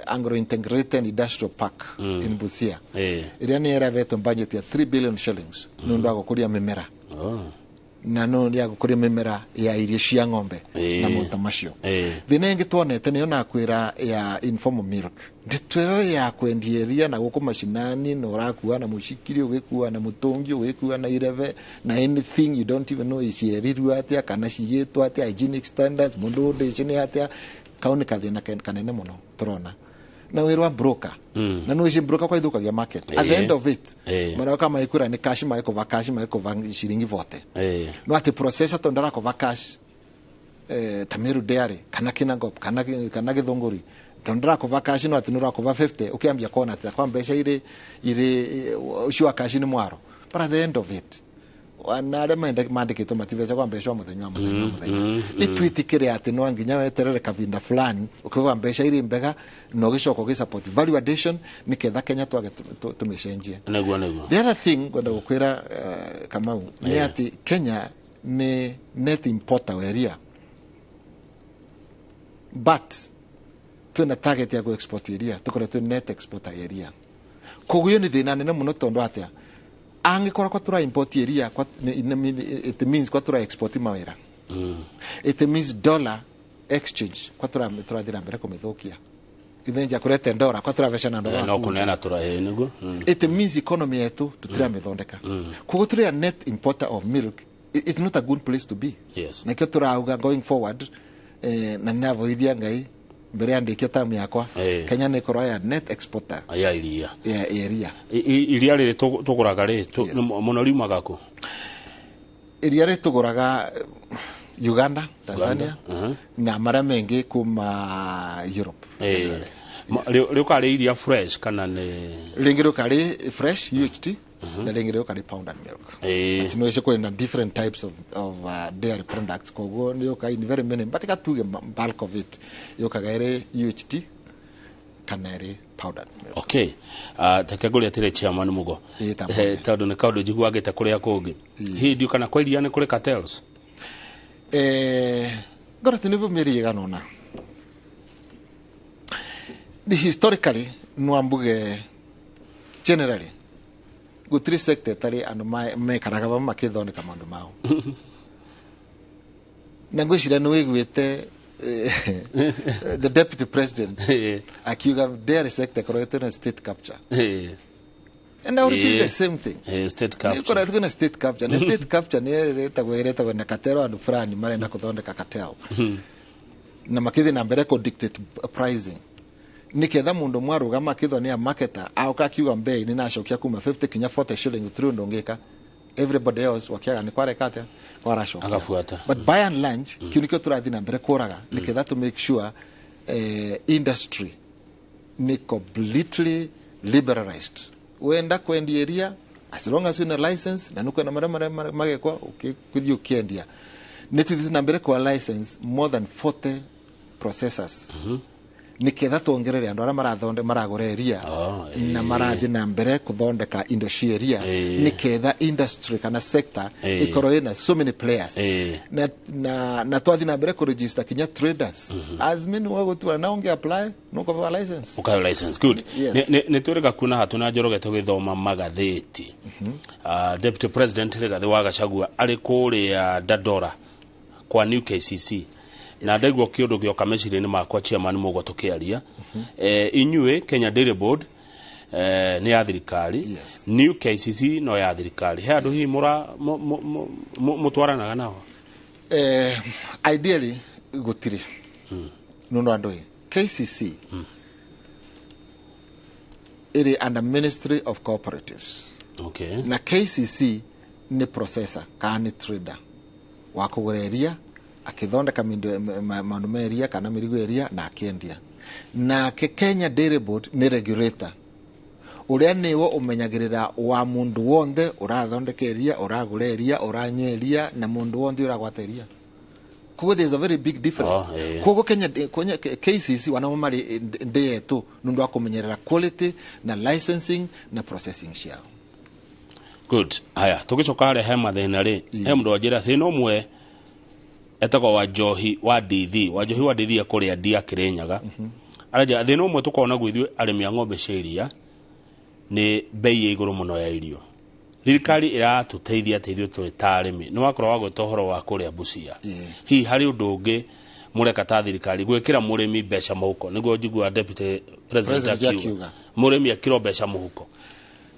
Anglo Integrated Industrial Park in Busia, ĩrĩa nĩ ĩravetwo budget ya 3 billion shillings nĩ ũndũ wa gũkũria mĩmera na no ya gũkũria mĩmera ya irio cia ng'ombe na maũndũ ta macio. Thĩna ĩngĩ tuonete nĩyo nakwĩra ya informal milk, ndeto ĩyo ya kwendia iria na gũkũ macinani na ũrakua na mũcikiri, ũgĩkua na mũtũngi, ũgĩkua na irebe na anything, you don't even know icierirwo atĩa kana cigĩtwo atĩa, hygienic standards mũndũ ũndũ nĩ atĩa. Kau nĩ kathĩna kanene mũno tũrona na wĩra wa broker, na nĩ wĩci broker kwa ithũkagia market at the end of it. Maroka maĩkwĩra nĩ cash, maĩkũva cash, maĩkũva ciringi vote, no atĩ processor tondũ ndarakũva cash, ta Meru Dairy kana Kinangop kana Githunguri, tondũ ndarakũva cash, no atĩ nĩ ũrakũva 50, ũkĩambia kuona atĩ kwa mbeca irĩ irĩ ũcio wa cash nĩ mwaro. But at the end of it, na arĩa mandĩkĩtwo matibeca kwa mbeca wa mũthenya wa mũthenya wa mũthenya. Nĩ twĩtĩkĩre atĩ no nginya weterere kavinda fulani ũkĩgũra mbeca irĩ mbega na ũgĩcoka ũgĩsupport value addition nĩketha Kenya twage tũmĩcenjie. Niguo. The other thing ngwenda gũkwĩra, Kamau, nĩ atĩ Kenya nĩ net importer wa iria, but twĩna target ya go-export iria, tũkorwo twĩ net exporter ya iria. Koguo iyo nĩ thĩna nene mũno, tondũ atĩa angĩkorwo kwa tũra import iria it means kwa tũra export mawĩra, it means dollar exchange kwa tũrathiĩ na mbere kũmĩthũkia ithenja kũrete ndora kwa tũrabeca na ndora. No kũneana tũra niguo. It means economy yetu tutiramithondeka. Koguo tũrĩ a net importer of milk. It's not a good place to be. Na kĩo tũrauga going forward, na nĩnavoithia Ngai mbere ya ndĩkia tamu yakwa, Kenya nĩ ĩkorwo ya net exporter ya iria. Ya iria. Iria rĩrĩ tũgũraga rĩ, mũno riumaga kũ? Iria rĩ tũgũraga Uganda, Tanzania na marĩa mengĩ kuma Europe. Rĩũka rĩ iria fresh kana nĩ Rĩngĩ rĩũka rĩ fresh UHT na rĩngĩ rĩũka rĩ powdered milk. But no ĩcio kwĩna different types of dairy products, koguo nĩ yũka in very many, but katuge bulk of it yũkaga ĩrĩ UHT kana ĩrĩ powdered milk. Okay, take ngũria atĩrĩ, chairman Mugo. Ĩĩ, ta Tondũ nĩ kaũndũ njiguagĩte kũrĩa kũngĩ, hihi kana kwa iria nĩ kũrĩ cartels? Ngorete nĩ mĩeri ĩgana ũna. Historically, no ambuge generally gũtirĩ sector ĩtarĩ andũ mekaraga vamwe makĩthondeka maũndũ mao, na ngwĩciria nĩ wĩiguĩte the deputy president akiuga dairy sector ĩkoretwo na state capture, and I will repeat the same thing. State capture. Ĩkoretwo na state capture, na state capture nĩ ĩretagwo na cartel, andũ fulani marenda kũthondeka cartel na makĩthiĩ na mbere kũ dictate pricing niketha mundu mwarugama akithwa ni a marketer auka akiuga mbei ni nacokia kuma 50 kinya 40 shillings turi undu ngika, everybody else wakiaga ni kwareka atia kwaracokia. Agabuata. But by and large, kiu nikio turathi na mbere kuraga niketha to make sure industry ni completely liberalized. Wenda kwendia iria, as long as wina license na nukwenda maria maria magekwa ukithii ukiendia. Nĩ tuthiĩ na mbere kwa license more than 40 processors niketha tuongerere andu aria marathonde maragura iria na marathi na mbere kuthondeka indo cia iria, niketha industry kana sector ikorwo ina so many players, na twathi na mbere kuregister kinya traders as many wagutura na unge apply no kupewa license. Ukayo license, good. Yes. Nĩ twĩrĩga kuna hatu na Njoroge tũgĩthoma magathĩti. Deputy President Rigathĩ wa Gachagua arĩ kũrĩa Dandora kwa New KCC, na ndaigua kĩũndũ gĩoka meciria-inĩ makwa, chairman Mugo, tũkĩaria, inyuĩ Kenya Dairy Board nĩ ya thirikari. New KCC no ya thirikari, he andũ hihi mũra mũtwaranaga nao? Ideally gutiri nundu andu KCC iri under Ministry of Cooperatives. Okay. Na KCC nĩ processor kana nĩ trader wa kũgũra iria, akĩthondeka maũndũ ma iria kana mĩrigo ya iria na akĩendia. Nake Kenya Dairy Board nĩ regulator ũrĩa nĩwe ũmenyagĩrĩra wa mũndũ wonthe ũrathondeka iria, ũragũra iria, ũranyua iria, na mũndũ wonthe ũragwata iria. Koguo there is a very big difference. Oh, eh. Koguo Kenya KCC wanamo marĩ ndĩ yetu nĩ ũndũ wa kũmenyerera quality na licensing na processing ciao. Good. Haya, tugicoka haria he mathĩna rĩ, he mũndũ wanjĩra thĩna ũmwe etagwo wa njohi wa ndithi, wa njohi wa ndithi ekũrĩa ndia Kĩrĩnyaga. Aranjĩra thĩna ũmwe tũkoragwo naguo ithuĩ arĩmi a ng'ombe cia iria nĩ bei ya igũrũ mũno ya irio. Thirikari ĩratũteithia atĩ ithuĩ tũrĩ ta arĩmi. Nĩ wakorwo wagweta ũhoro wa kũrĩa Busia. Hihi harĩ ũndũ ũngĩ mũreka ta thirikari gwĩkĩra mũrĩmi mbeca mũhuko, nĩguo njiguaga deputy president President akiuga akiuga. Mũrĩmi akĩrwo mbeca mũhuko.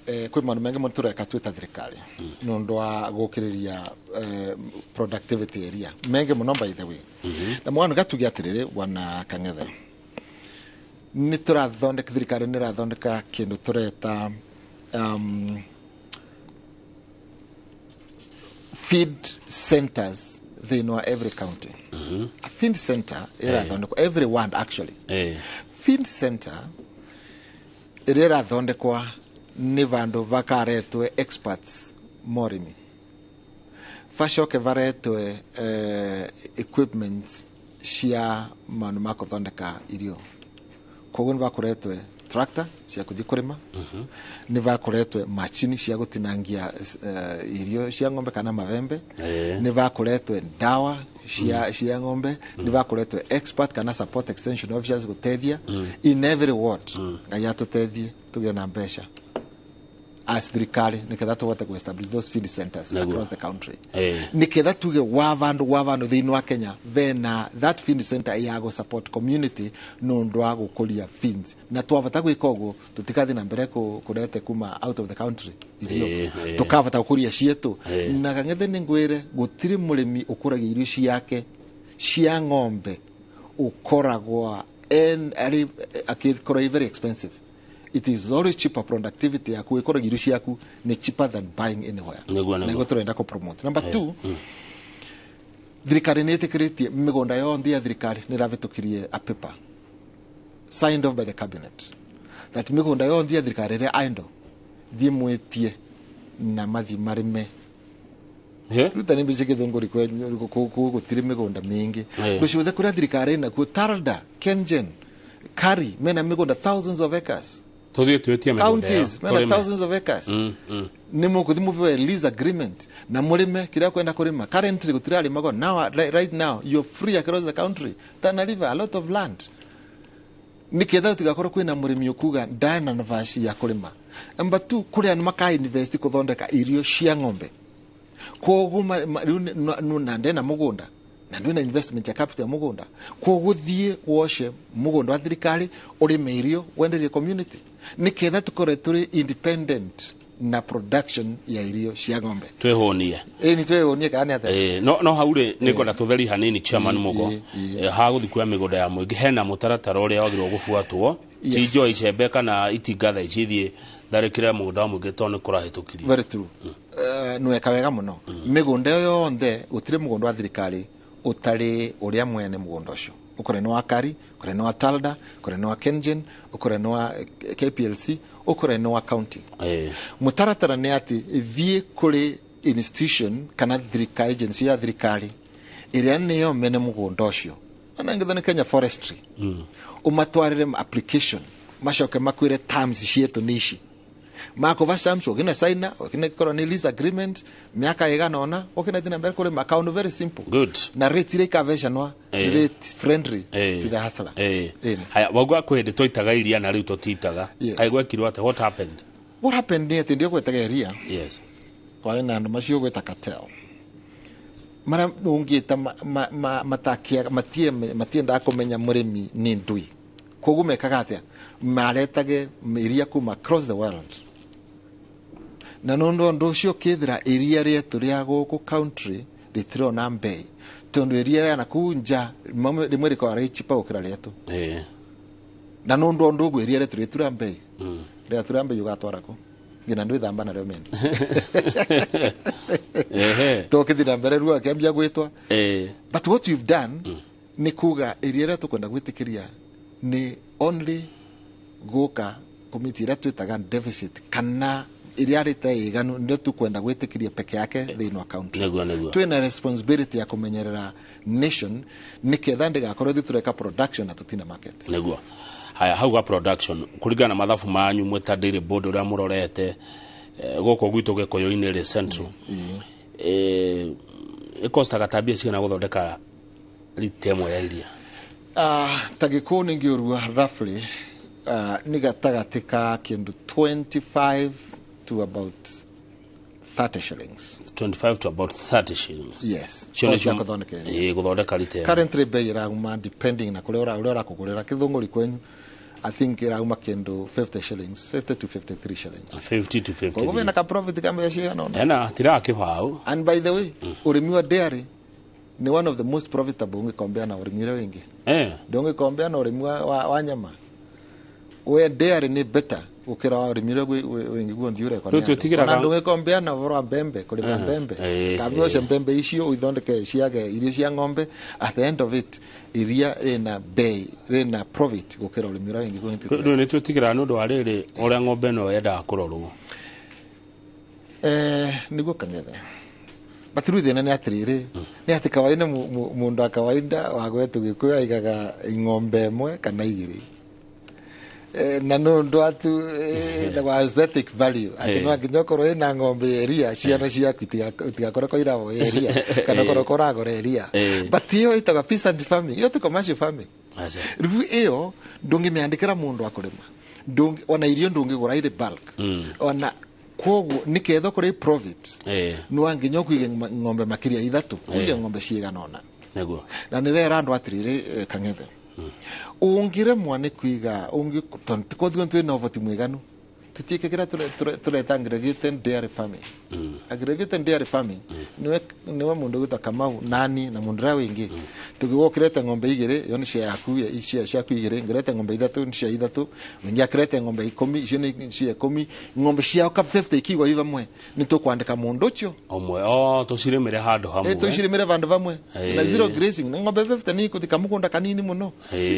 Kwĩ maũndũ maingĩ mũno tũreka twĩ ta thirikari nĩ ũndũ wa gũkĩrĩria productivity area mengĩ mũno, by the way. Na mwana gatuge atĩrĩrĩ, bwana Kang'ethe, nĩ tũrathondeka, thirikari nĩ ĩrathondeka kĩndũ tũreta feed centers thĩinĩ wa every county. A feed center ĩrathondekwo every one, actually. Feed center ĩrĩa ĩrathondekwa nĩ vandũ vakaretwe experts morĩmi, bacoke varetwe equipment cia maũndũ ma kũthondeka irio. Koguo nĩ vakoretwe tractor cia kũthiĩ kũrĩma, nĩ vakoretwe macini cia gũtinangia irio cia ng'ombe kana mavembe, nĩ vakoretwe ndawa cia ng'ombe, nĩ vakoretwe expert kana support extension officers gũteithia in every ward. Ngai atũteithie tũgĩe na mbeca as thirikari niketha tũhote ku establish those feed centers across the country, niketha tuge wa vandu wa vandu thiini wa Kenya vena that feed center ya go support community nundu wa gukuria feeds. Na twavota gwika uguo, tutikathi na mbere kurete kuma out of the country irio. Tukavota gukuria cietu. Na Kang'ethe, nĩ ngwĩre, gũtirĩ mũrĩmi ũkũragia irio ciake cia ng'ombe ũkoragwo arĩ akĩkorwo very expensive. It is always cheaper. Productivity yaku ĩkoragwo irio ciaku nĩ cheaper than buying anywhere. Nĩguo. Nĩguo tũrenda kũ promote. Number two, thirikari nĩ ĩtĩkĩrĩtie mĩgũnda yonthe ya thirikari, nĩ ĩravĩtũkirie a paper signed off by the cabinet that mĩgũnda yonthe ya thirikari ĩrĩa idle, thiĩ mwĩtie na mathi marĩme. Ruta nĩ mbici gĩthũngũri gũtirĩ mĩgũnda mĩingĩ. Ndũciothe kũrĩa thirikari ĩnakuo, Tarda, Kengen, Kari, mena mĩgũnda thousands of acres. Tũthiĩ twĩtie mĩgũnda ĩyo, Counties mena tũrĩme. thousands of acres. Nĩ mũkũthi mũbewe lease agreement na mũrĩme kĩrĩa kwenda kũrĩma. Currently gũtirarĩmagwo. Now, right now you're free across the country. Tana River, a lot of land, niketha gũtigakorwo kwĩna mũrĩmi ũkuga ndana navaci ya kũrĩma. Number two, kũrĩ andũ maka invest kũthondeka irio cia ng'ombe. Koguo rĩu na ndena mũgũnda na ndwĩna investment ya capital ya mũgũnda, koguo thiĩ woce mũgũnda wa thirikari, ũrĩme irio, wenderie community, niketha tũkorwe tũrĩ independent na production ya irio cia ng'ombe. Twĩhũnie. Ĩ nĩ twĩhũnie kana nĩ atĩa? No hau rĩ, nĩ ngwenda tũtheri hanini, chairman Mugo. Ha gũthiĩ kuoya mĩgũnda ya mũingĩ, hena mũtaratara ũrĩa wagĩrĩirwo gũbuatwo. Ti njoe icembe kana itinga thaa ici thiĩ tharĩkĩre mũgũnda wa mũingĩ tondũ nĩ kũrahĩtũkirio. Very true. Nĩweka wega mũno. Mĩgũnda ĩyo yonthe, gũtirĩ mũgũnda wa thirikari ũtarĩ ũrĩa mwene mũgũnda ũcio, ũkore nĩ wa Kari, ũkore nĩ wa Talda, ũkore nĩ wa Kengen, ũkore nĩ wa KPLC, ũkore nĩ wa county. Mũtaratara nĩ atĩ thiĩ kũrĩ institution kana thirikari, agency ya thirikari ĩrĩa nĩyo mene mũgũnda ũcio, ona ngĩtho nĩ Kenya Forestry, ũmatwarĩre application, macoke makwĩre terms cietũ nĩ ici, makũva terms, ũgĩna saina, ũgĩna korwo nĩ lease agreement mĩaka ĩgana ũna, ũkĩna thiĩ na mbere kũrĩma. Kaũndũ very simple. Good. Na rate iria ikavecanwa, rate friendly to the hustler. Ĩni. Haya, wauga kwĩ hĩndĩ twaitaga iria na rĩu tũtitaga. Yes. Kaĩ gwekirwo atĩa? What happened? What happened nĩ atĩ ndio gwetaga iria, kwarĩ na andũ macio gwĩta cartel maria ũngĩta matiendaga kũmenya mũrĩmi nĩ ndui. Koguo mekaga atĩa? Maretage iria kuma across the world, na nũndũ ũndũ ũcio ũkĩthira iria rĩetu rĩa gũkũ country rĩtirona mbei, tondũ iria rĩa nakũu nja rĩmwe rĩkoragwo rĩ cheaper gũkĩra rĩetu. Na nũndũ ũndũ ũguo iria rĩetu rĩtura mbei, rĩatura mbei ũgatwara kũ? Ngina ndwithamba nario meni. Ehe. Tokithi na mbere rua akiambia gwitwa. But what you've done ni kuga iria ria tukwenda gwitikiria ni only guka komiti iria twitaga deficit kana iria rita iganu ndio tukwenda gwitikiria peke yake thiini wa county. Niguo niguo. Twina responsibility ya kumenyerera nation niketha ndigakorwo ithuĩ tureka production na tutina market. Niguo. Haya, hau ga production kuringana na mathabu manyu mwita dairy board uria murorete guku gwitu Gikuyu-inĩ rĩ central ikostaga ta mbia cigana guthondeka rita ĩmwe ya iria? Ta gĩkũyũ nĩngĩũrua roughly nĩ gatagatĩ ka kĩndũ 25 to about 30 shillings. 25 to about 30 shillings. Yes. Cio Cost ya nĩcio gũthondeka iria. Ĩĩ, gũthondeka rita ĩmwe. Currently bei ĩrauma depending na kũrĩa ũrĩa ũrakũgũrĩra kĩthũngũri kwenyu, I think ĩrauma kĩndũ 50 shillings, 50 to 53 shillings. 50 to Koguo 53. bena ka profit ka mbeca cigana ũna. Ena tirakĩbau. And by the way, ũrĩmi wa dairy ni one of the most profitable ũngĩkombea na ũrĩmi ũrĩa wĩngĩ. Ndũngĩkombea na ũrĩmi wa nyama. We dairy ni better gũkĩra wa ũrĩmi ũrĩa wĩngĩ guonthe ũrekwo Rĩu nĩ andũ. twĩtigĩraga- Ona ndũngĩkombea na ũhoro wa mbembe, kũrĩma mbembe. Kambe ũcio mbembe icio ũithondeke ciage irio cia ng'ombe, at the end of it iria rĩna bei, rĩna profit gũkĩra ũrĩmi ũrĩa wĩngĩ guonthe. Rĩu nĩ twĩtigĩraga nĩ ũndũ wa rĩrĩ ũrĩa ng'ombe ĩno yendaga kũrorwo. Niguo Kang'ethe. But rĩu thĩna nĩ atĩrĩrĩ, nĩ atĩ kawaida mũndũ wa kawaida wa gwetu Gĩkũyũ aigaga ng'ombe ĩmwe kana igĩrĩ. Na no ũndũ atu na wa aesthetic value atĩ no nginya ũkorwo ĩna ng'ombe ya iria ciana ciaku itigakorwo ko iragwo ya iria kana ũkorwo ko ũragũra iria. But ĩyo ĩtagwo peasant farming, ĩyo ti commercial farming. Aca. Rĩu ĩyo ndũngĩmĩandĩkĩra mũndũ wa kũrĩma. Ona irio ndũngĩgũra irĩ bulk. Ona koguo niketha ũkorwo ĩ profit no nginya ũkũige ng'ombe makĩria ithatũ, ũige ng'ombe cigana ũna. Niguo. Na nĩrera andũ atĩrĩrĩ, Kang'ethe, ũngĩremwa nĩ kũiga tondũ tikothio twĩna ũhoti mwĩganu tutiĩke kĩrĩa tũreta aggregated dairy farming. Aggregated dairy farming niwe mũndũ ũgwĩtwo Kamau nani na mũndũ ũrĩa wĩngĩ tũgĩgũkĩrete ng'ombe igĩrĩ iyo nĩ cia yaku, cia ciaku igĩrĩ, ngĩrete ng'ombe ithatũ nĩ cia ithatũ, wĩngĩ akĩrete ng'ombe ikũmi icio nĩ cia ikũmi, ng'ombe ciao ka 50 ikigwa i vamwe nĩ tũkwandĩka mũndũ ũcio Ũmwe. O tũcirĩmĩre handũ hamwe. Tũcirĩmĩre vandũ vamwe na zero grazing na ng'ombe 50 nĩ ikũthi kamũgũnda kanini mũno.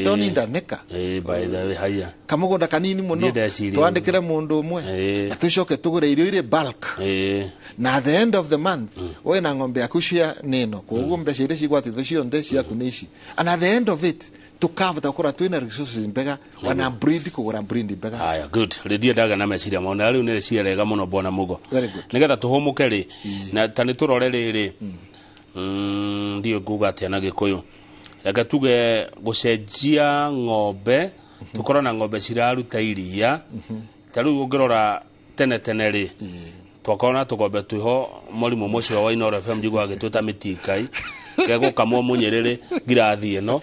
Don't need a neka. By the way, haya. Kamũgũnda kanini mũno. Niĩ ndeciria. Twandĩkĩre mũndũ ũmwe na tũcoke tũgũre irio irĩ bulk. Na at the end of the month we na ng'ombe yaku cia nĩno koguo mbeca iria cigwatĩtwo cionthe ciaku nĩ ici, and at the end of it tukavota gũkorwo twĩna resources mbega ona breed kũgũra breed mbega. Haya, good. Rĩndie ndaga na meciria mao na rĩu nĩ rĩciria rĩega mũno bwana Mugo. Very good. Nĩgetha tũhũmũke rĩ na ta nĩ tũrore rĩrĩ ndiũ nguga atĩa na Gĩkũyũ. Reke tuge gũcenjia ng'ombe tũkorwo na ng'ombe ciraruta iria. Ta rĩu ũngĩrora tene tene rĩ twakorwo na tũgombe twĩho mũrimũ mũcio wa Inooro FM njiguaga agĩtwĩta mĩtikai gegũkamwo mũnyĩrĩrĩ ngirathi ĩno,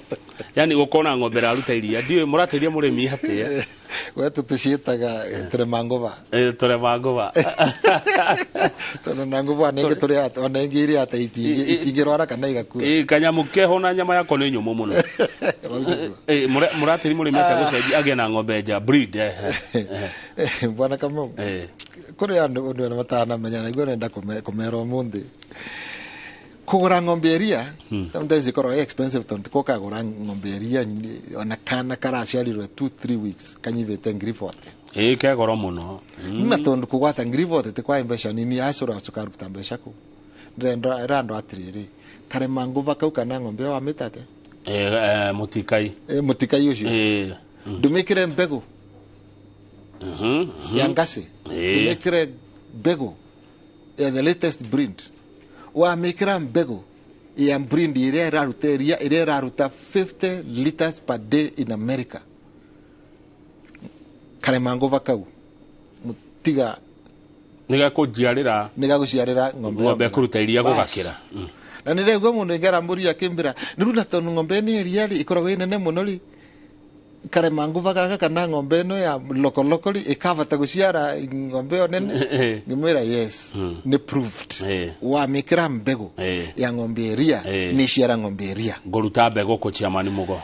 yani gũkorwo na ng'ombe ĩraruta iria ndiũĩ mũrateithia mũrĩmi atĩa? Wetu tũciĩtaga tũrema ngũba. Tũrema ngũba. Tondũ na ngũba ona ĩngĩ tũrĩ ona ĩngĩ iria ata itingĩrwara kana igakua. Kanyamũ keho na nyama yako nĩ nyũmũ mũno. Mũrateithia mũrĩmi atĩa gũcenjia agĩe na ng'ombe nja breed? Bwana Kamau, kũrĩ andũ ũndũ arĩa matanamenya na niguo nenda kũmera ũmũthĩ. Kũgũra ng'ombe iria sometimes ikoragwo ĩ expensive tondũ kũkagũra ng'ombe iria ona kana karaciarirwe 2-3 weeks kanyivĩte ngiri 40. Ke goro mũno. Na tondũ kũgwata ngiri 40 ti kwa mbeca nini acũra ũkaruta mbeca kũ. Ndĩrenda andũ atĩrĩrĩ, karema ngũva kau kana ng'ombe ĩyo wamĩta atĩa? Mũtikai. Mũtikai ũcio. Ndũmĩkĩre mbegũ ya ngacĩ. Ndũmĩkĩre mbegũ ya the latest breed. Wamĩkĩra mbegũ ya breed ĩrĩa ĩraruta iria ĩrĩa ĩraruta 50 liters per day in America. Karema ngũva kau mũtiga nĩgakũnjiarĩra nĩgagũciarĩra ng'ombe ng'ombe kũruta iria gũgakĩra. Na nĩndĩraigua mũndũ ũngĩ arambũria akĩmbĩra nĩ rĩu na tondũ ng'ombe nĩ iria rĩ ĩkoragwo ĩ nene mũno rĩ karema ngũva gaka kana ng'ombe ĩno ya lokoloko rĩ ĩkavata gũciara ng'ombe ĩyo nene. Ngĩmwĩra yes, nĩ proved. Wamĩkĩra mbegũ ya ng'ombe iria nĩ iciara ng'ombe iria. Ngũruta mbegũ kũ chairman Mugo?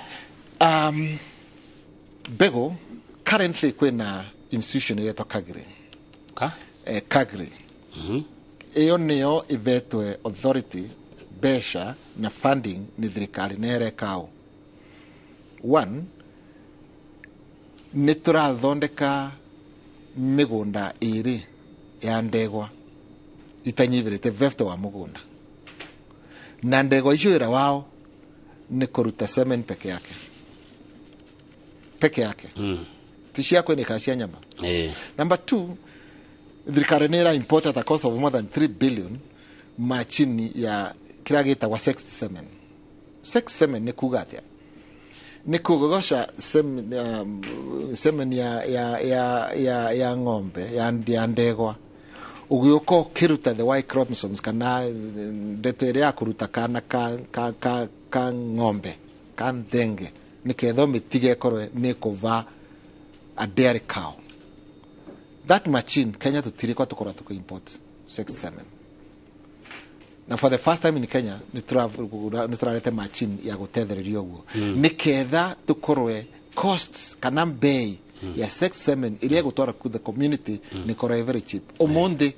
Mbegũ currently kwĩna institution ĩretwo Kagri. Ka? Kagri iyo niyo ivetwe authority besha na funding ni thirikari nerekao one nĩ tũrathondeka mĩgũnda ĩrĩ ya ndegwa itanyivĩrĩte vefte wa mũgũnda na ndegwa icio wĩra wao nĩ kũruta semen peke yake ti cia kweneka cia nyama. Number 2, thirikari nĩ ĩra import at a cost of more than 3 billion machini ya kĩrĩa gĩtagwa sex semen. Sex semen nĩ kuga atĩa? Nĩ kũgogosha semen ya ng'ombe ya ndegwa ũgĩũka ũkĩruta the Y chromosomes kana ndeto ĩrĩa ya kũruta kana ka ng'ombe ka nthenge nĩketha ũmĩtige ĩkorwe nĩ kũva a dairy cow. That machine Kenya tũtirĩ kwa tũkorwo tũkĩ import sex semen. Na for the first time in Kenya nĩ tũrarete machine ya gũtethereria ũguo nĩketha tũkorwe costs kana bei ya sex semen iria gũtwara ku the community nĩ korwo very cheap. Ũmũthĩ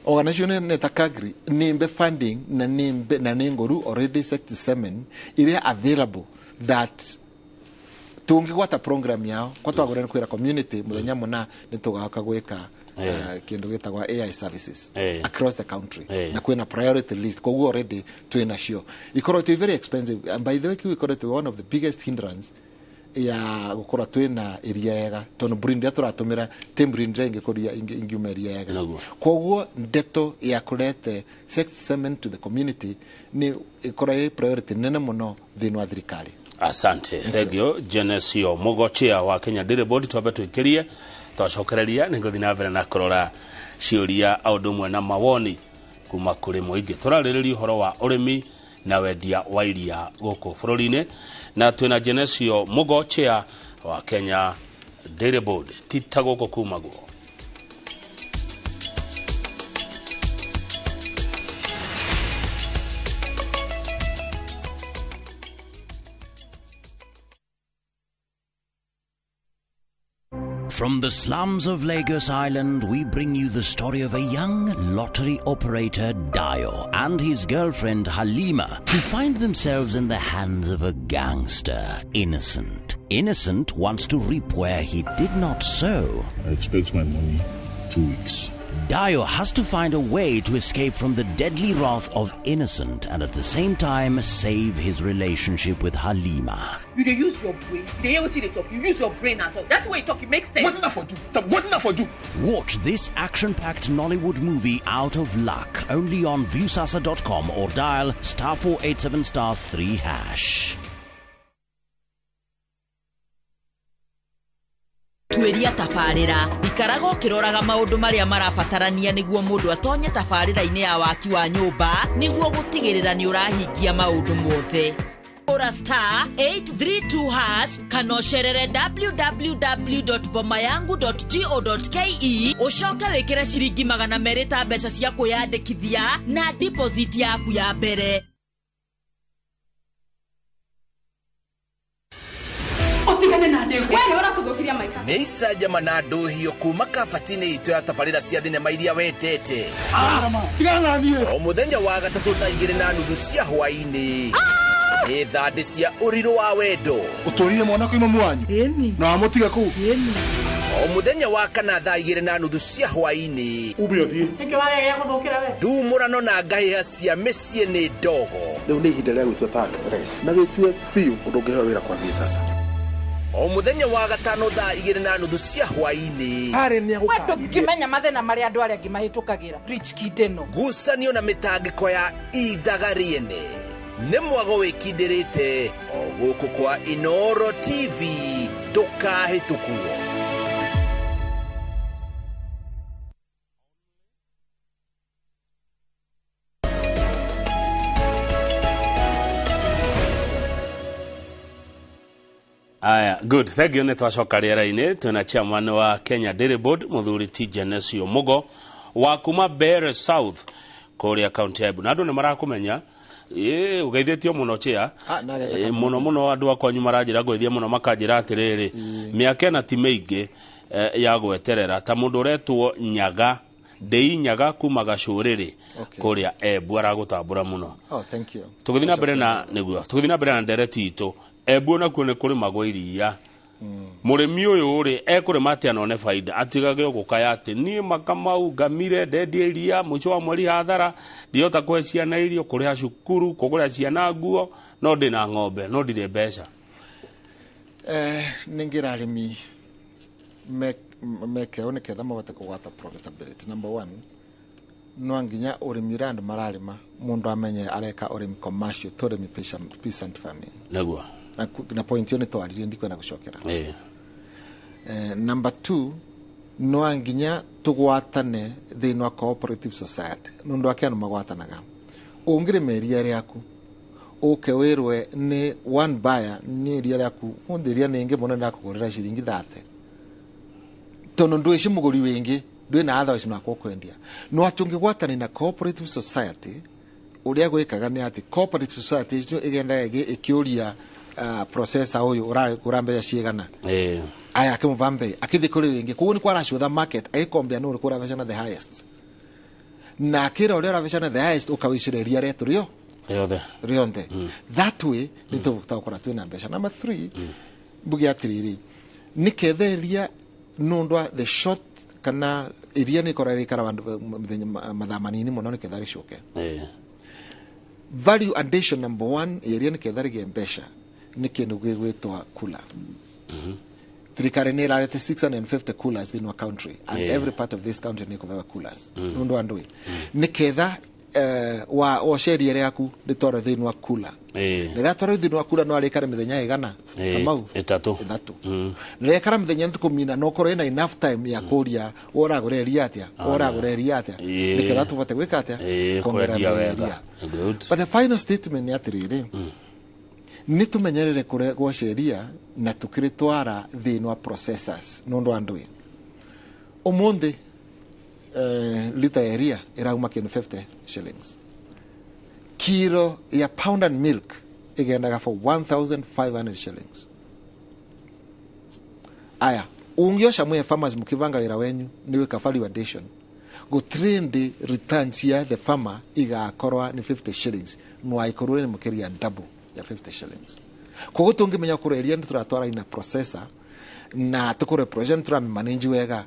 organization nĩ ta Kagri nimbe funding na nimbe na nĩngũru already sex semen iria available that tũngĩgwata program yao kwa twagũrĩra kwĩra community mũthenya mũna nĩ tũgaka gwĩka kindu gitagwa AI services across the country na kwina priority list koguo already twina cio ikorwo twi very expensive. And by the way kiu ikorwo twi one of the biggest hindrance ya gukorwo twina iria yega tondu mburi ndia turatumira ti mburi ndia ingikuria ingiuma iria yega. Koguo ndeto ya kurete sex semen to the community ni ikorwo i priority nene muno thiini wa thirikari. Asante. Thank you Genesio Mugo, chair wa Kenya Dairy Board. Twambe twikirie twacokereria nĩ ngũthiĩ na mbere na kũrora ciũria o ũndũ ũmwe na mawoni kuma kũrĩ mũingĩ. Tũrarĩrĩria ũhoro wa ũrĩmi na wendia wa iria gũkũ bũrũri-inĩ na twĩna Genesio Mugo, chair wa Kenya Dairy Board. Tita gũkũ kumagwo. From the slums of Lagos Island, we bring you the story of a young lottery operator, Dio, and his girlfriend, Halima, who find themselves in the hands of a gangster, Innocent. Innocent wants to reap where he did not sow. I expect my money 2 weeks. Dio has to find a way to escape from the deadly wrath of Innocent and at the same time save his relationship with Halima. You dey use your brain. They hear what you talk. You use your brain and talk. That's why you talk. It makes sense. What's that for you? What's that for you? Watch this action-packed Nollywood movie Out of Luck only on Viusasa.com or dial *487*3#. Tuĩria tabarĩra ikaraga ũkĩroraga maũndũ marĩa marabatarania nĩguo mũndũ atonye tabarĩra-inĩ ya waki wa nyũmba nĩguo gũtigĩrĩra nĩ ũrahingia maũndũ mothe. Ora *832# kana ũcerere www.bomayangu.go.ke ũcoke wĩkĩre ciringi 200 ta mbeca cia kwĩyandĩkithia na deposit yaku ya mbere. Nĩ icanjama na ndũhio kuma kabati-inĩ itũ ya tabarĩra cia thinema iria wendete. O mũthenya wa gatatũ thaa 2:30 cia hwaĩ-inĩ nĩ thandĩ cia ũrirũ wa wendo. Ũtũrire mwana kwĩ mamu wanyu na wamũtiga kũu. O mũthenya wa kana thaa 2:30 cia hwaĩ-inĩ ndumũrano na ngahĩha cia mĩciĩ nĩ ndogo. Rĩu nĩ ihinda rĩa gwĩtua ta actress na wĩtue biũ ũndũ ũngĩheo wĩra kwa Viusasa. O mũthenya wa gatano thaa 2:30 cia hwaĩ-inĩ ndũngĩmenya mathĩna marĩa andũ arĩa angĩ mahĩtũkagĩra. Rich kid ĩno ngucanio na mĩtangĩko ya ithaga rĩene nĩ mwago wĩkindĩrĩte o gũkũ kwa Inooro TV ndũkahĩtũkwo. Aya, good. Thank you. Nĩ twacoka rĩera-inĩ twĩna chairman wa Kenya Dairy Board mũthuri T Genesio Mugo wa kuma Mbeere South kũrĩa kaunti ya Embu. Na andũ nĩ marakũmenya ũgeithĩtio mũno chia mũno mũno andũ akwanyu maranjĩra ngũithie mũno makanjĩra atĩrĩrĩ mĩaka ĩna ti mĩingĩ ya gweterera ta mundu uretwo Nyaga Ndei Nyaga kuma Gacuriri kuria Embu aragutambura muno. Oh, thank you. Tugithi na mbere na niguo tugithi na mbere na ndereti itu Embu nakuo ni kurimagwo iria. Murimi uyu ri ekurima atia none faida atigage gukaya ati nie makamau ngamire ndendie iria mwico wa mweri hathara ndiota kuhe ciana irio kuriha cukuru kugura ciana nguo no ndina ng'ombe no ndire mbeca. Ningira arimi meke one ketha mahote kugwata profitability. Number one, no nginya urimi uria andu mararima mundu amenye areka urimi commercial to urimi peasant farming niguo na point yo ni twaririe ndikwenda gucokera. Number two, no nginya tugwatane thiini wa cooperative society nundu ake andu magwatanaga ungirima iria riaku uke wirwe ni one buyer ni iria riaku undi iria ningi muno ndakugurira ciringi 30 tondu ndwici muguri wingi ndwi na otherwise no akwendia no ati ungigwatana na cooperative society uria gwikaga ni ati cooperative society icio igendaga ikiuria processor uyu uragura mbeca ciigana aya akimuva mbei akithi kuri wingi koguo ni kwaracutha market agikombia no urikura mbeca na the highest na akira uria urabeca na the highest ukawicira iria retu rio rionthe that way ni tugukora twina mbeca. Number 3, mbuge atiriri ni ketha iria nundu wa the short kana iria ni kora rikara bandu mathaa manini muno ni ketha ricoke. Value addition number 1 iria ni ketha rigie mbeca ni kindu gigwitwa kula. Thirikari ni irarete 650 coolers in our country and every part of this country ni kuvewa coolers nundu andu ni ketha wa oceria riaku ritware thiini wa kula riria tware thiini wa kula no arikare mithenya igana kamau itatu rirekara mithenya ntukumina no korwo ina enough time ya kuria uragura iria atia uragura iria atia niketha tuvote gwika atia kuendia wega. But the final statement ni atiriri ni tumenyerere kuria gwaceria na tukiritwara thiini wa processors nundu andu umuthi lita ya iria irauma kindu 50 shillings. Kilo ya pound and milk igendaga for 1500 shillings. Aya ungiosha mwe farmers mukivanga wira wenyu niwe ka value addition gutrend returns ya the farmer igakorwa ni 50 shillings no aikorwo ni mukiria double ya 50 shillings. Koguo tungimenya kurwo iria ni turatwara ina processor na tukore project turamanage wega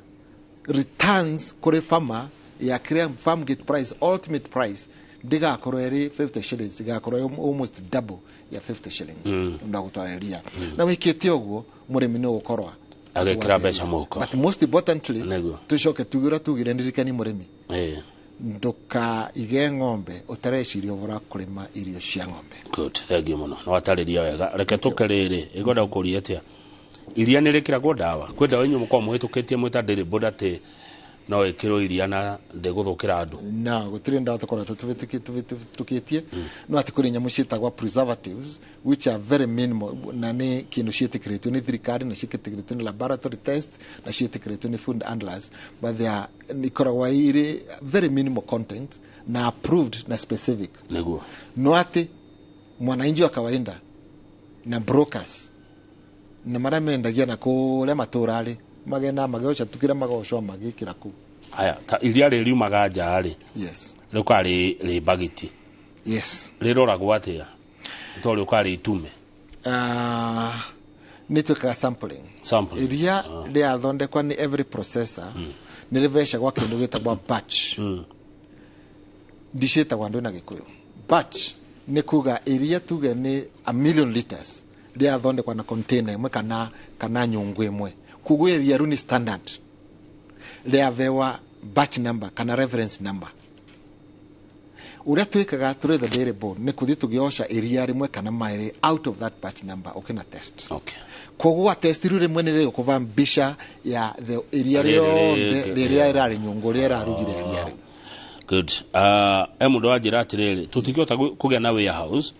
returns kuri farmer ya clear farm gate price ultimate price ndigakorwo iri 50 shillings igakorwo almost double ya 50 shillings ndagutwara iria na wikite uguo murimi ni ugukorwa agekira mbeca muhuko. But most importantly tucoke tugura tugire ndirikani murimi ndukaige ng'ombe utareciria ũhoro wa kũrĩma irio cia ng'ombe. Good, thank you muno no watarĩria wega. Reke tũke rĩrĩ ĩngwenda gũkũria atĩa iria nĩ rĩkĩragwo ndawa kwĩ ndawa inyuĩ mũkoragwo mũhĩtũkĩtie mwĩta Dairy Board atĩ no ĩkĩrwo iria na ndĩgũthũkĩra andũ? No gũtirĩ ndawa tũkoretwo tũvĩtũkĩtie no atĩ kũrĩ nyamũ ciĩtagwo preservatives which are very minimal na nĩ kĩndũ ciĩtĩkĩrĩtio nĩ thirikari na ciĩtĩkĩrĩtio nĩ laboratory test na ciĩtĩkĩrĩtio nĩ food handlers but they are ikoragwo irĩ very minimal content na approved na specific nĩguo no atĩ mwananchi wa kawaida na brokers na maria mendagia na kuria matura-ri magena mageoca tukira magocwo magikira ku. Aya ta iria ri riumaga nja ri yes riuka ri bagiti yes riroragwo atia to riuka ri itume ni twikaga sampling iria riathondekwa ni every processor ni rivecagwa kindu gitagwa batch ndiciĩtagwo andu na Gikuyu batch ni kuga iria tuge ni a million liters riathondekwa na container imwe kana nyungu imwe koguo iria ru ni standard riavewa batch number kana reference number. Uria twikaga through the Dairy Board ni kuthi tugioca iria rimwe kana mairi out of that batch number ukina test. Okay. Koguo test riu rimwe ni rigukuva mbica ya the iria riothe riria irari nyungu ria irarugire iria riu. Good. Mundu wanjira atiriri tutingihota kugĩa na warehouse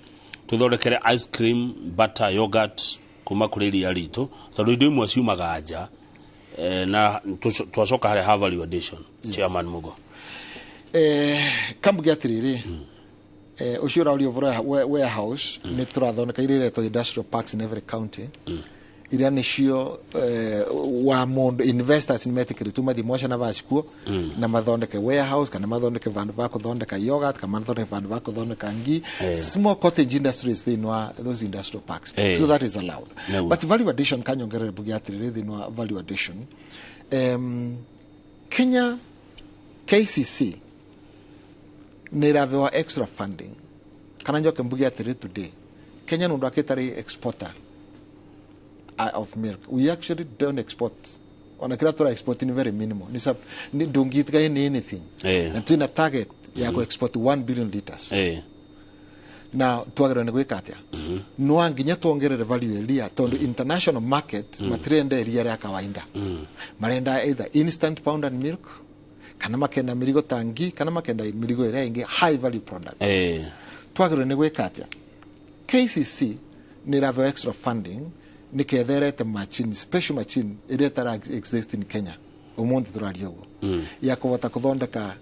tuthondekere ice cream, butter, yogurt kuma kuri iria ritu tondu indo imwe ciumaga nja na twacoka harĩa ha value addition. Yes. Chairman Mugo kambuge atiriri ucio ũraũria ũhoro wa warehouse nĩ tũrathondeka iria iretwo industrial parks in every county. Iria nicio wa mundu investors nimetikiritu mathi mosha na vacikuo na mathondeke warehouse kana mathondeke vandu va kuthondeka yogurt kana mathondeke vandu va kuthondeka ngi, small cottage industries thiini wa those industrial parks. So that is allowed. But value addition, kanyongerere mbuge atiriri, thiini wa value addition, Kenya KCC nä ĩrabewa extra funding. Kana njoke mbuge atĩrĩ, today Kenya nä ũndũ akĩtarĩ exporter of milk. We actually don't export. Ona kĩrĩa tũra export ni very minimal, ni sub ni ndũngĩtiga ni anything. Na twĩna target ya ku export 1 billion liters. Na twagĩrĩirwo nĩ gwĩka atĩa? No nginya tuongerere value iria, tondu international market matirenda iria rĩa kawaida. Marenda either instant powdered milk, kana makenda mirigo tangi, kana makenda mirigo ĩrĩa ĩngĩ high value product. Twagĩrĩirwo nĩ gwĩka atĩa? KCC nĩ ĩraheo extra funding nĩketha ĩrete machine, special machine ĩrĩa ĩtara exist in Kenya ũmũthĩ tũraria ũguo, ya kũhota kũthondeka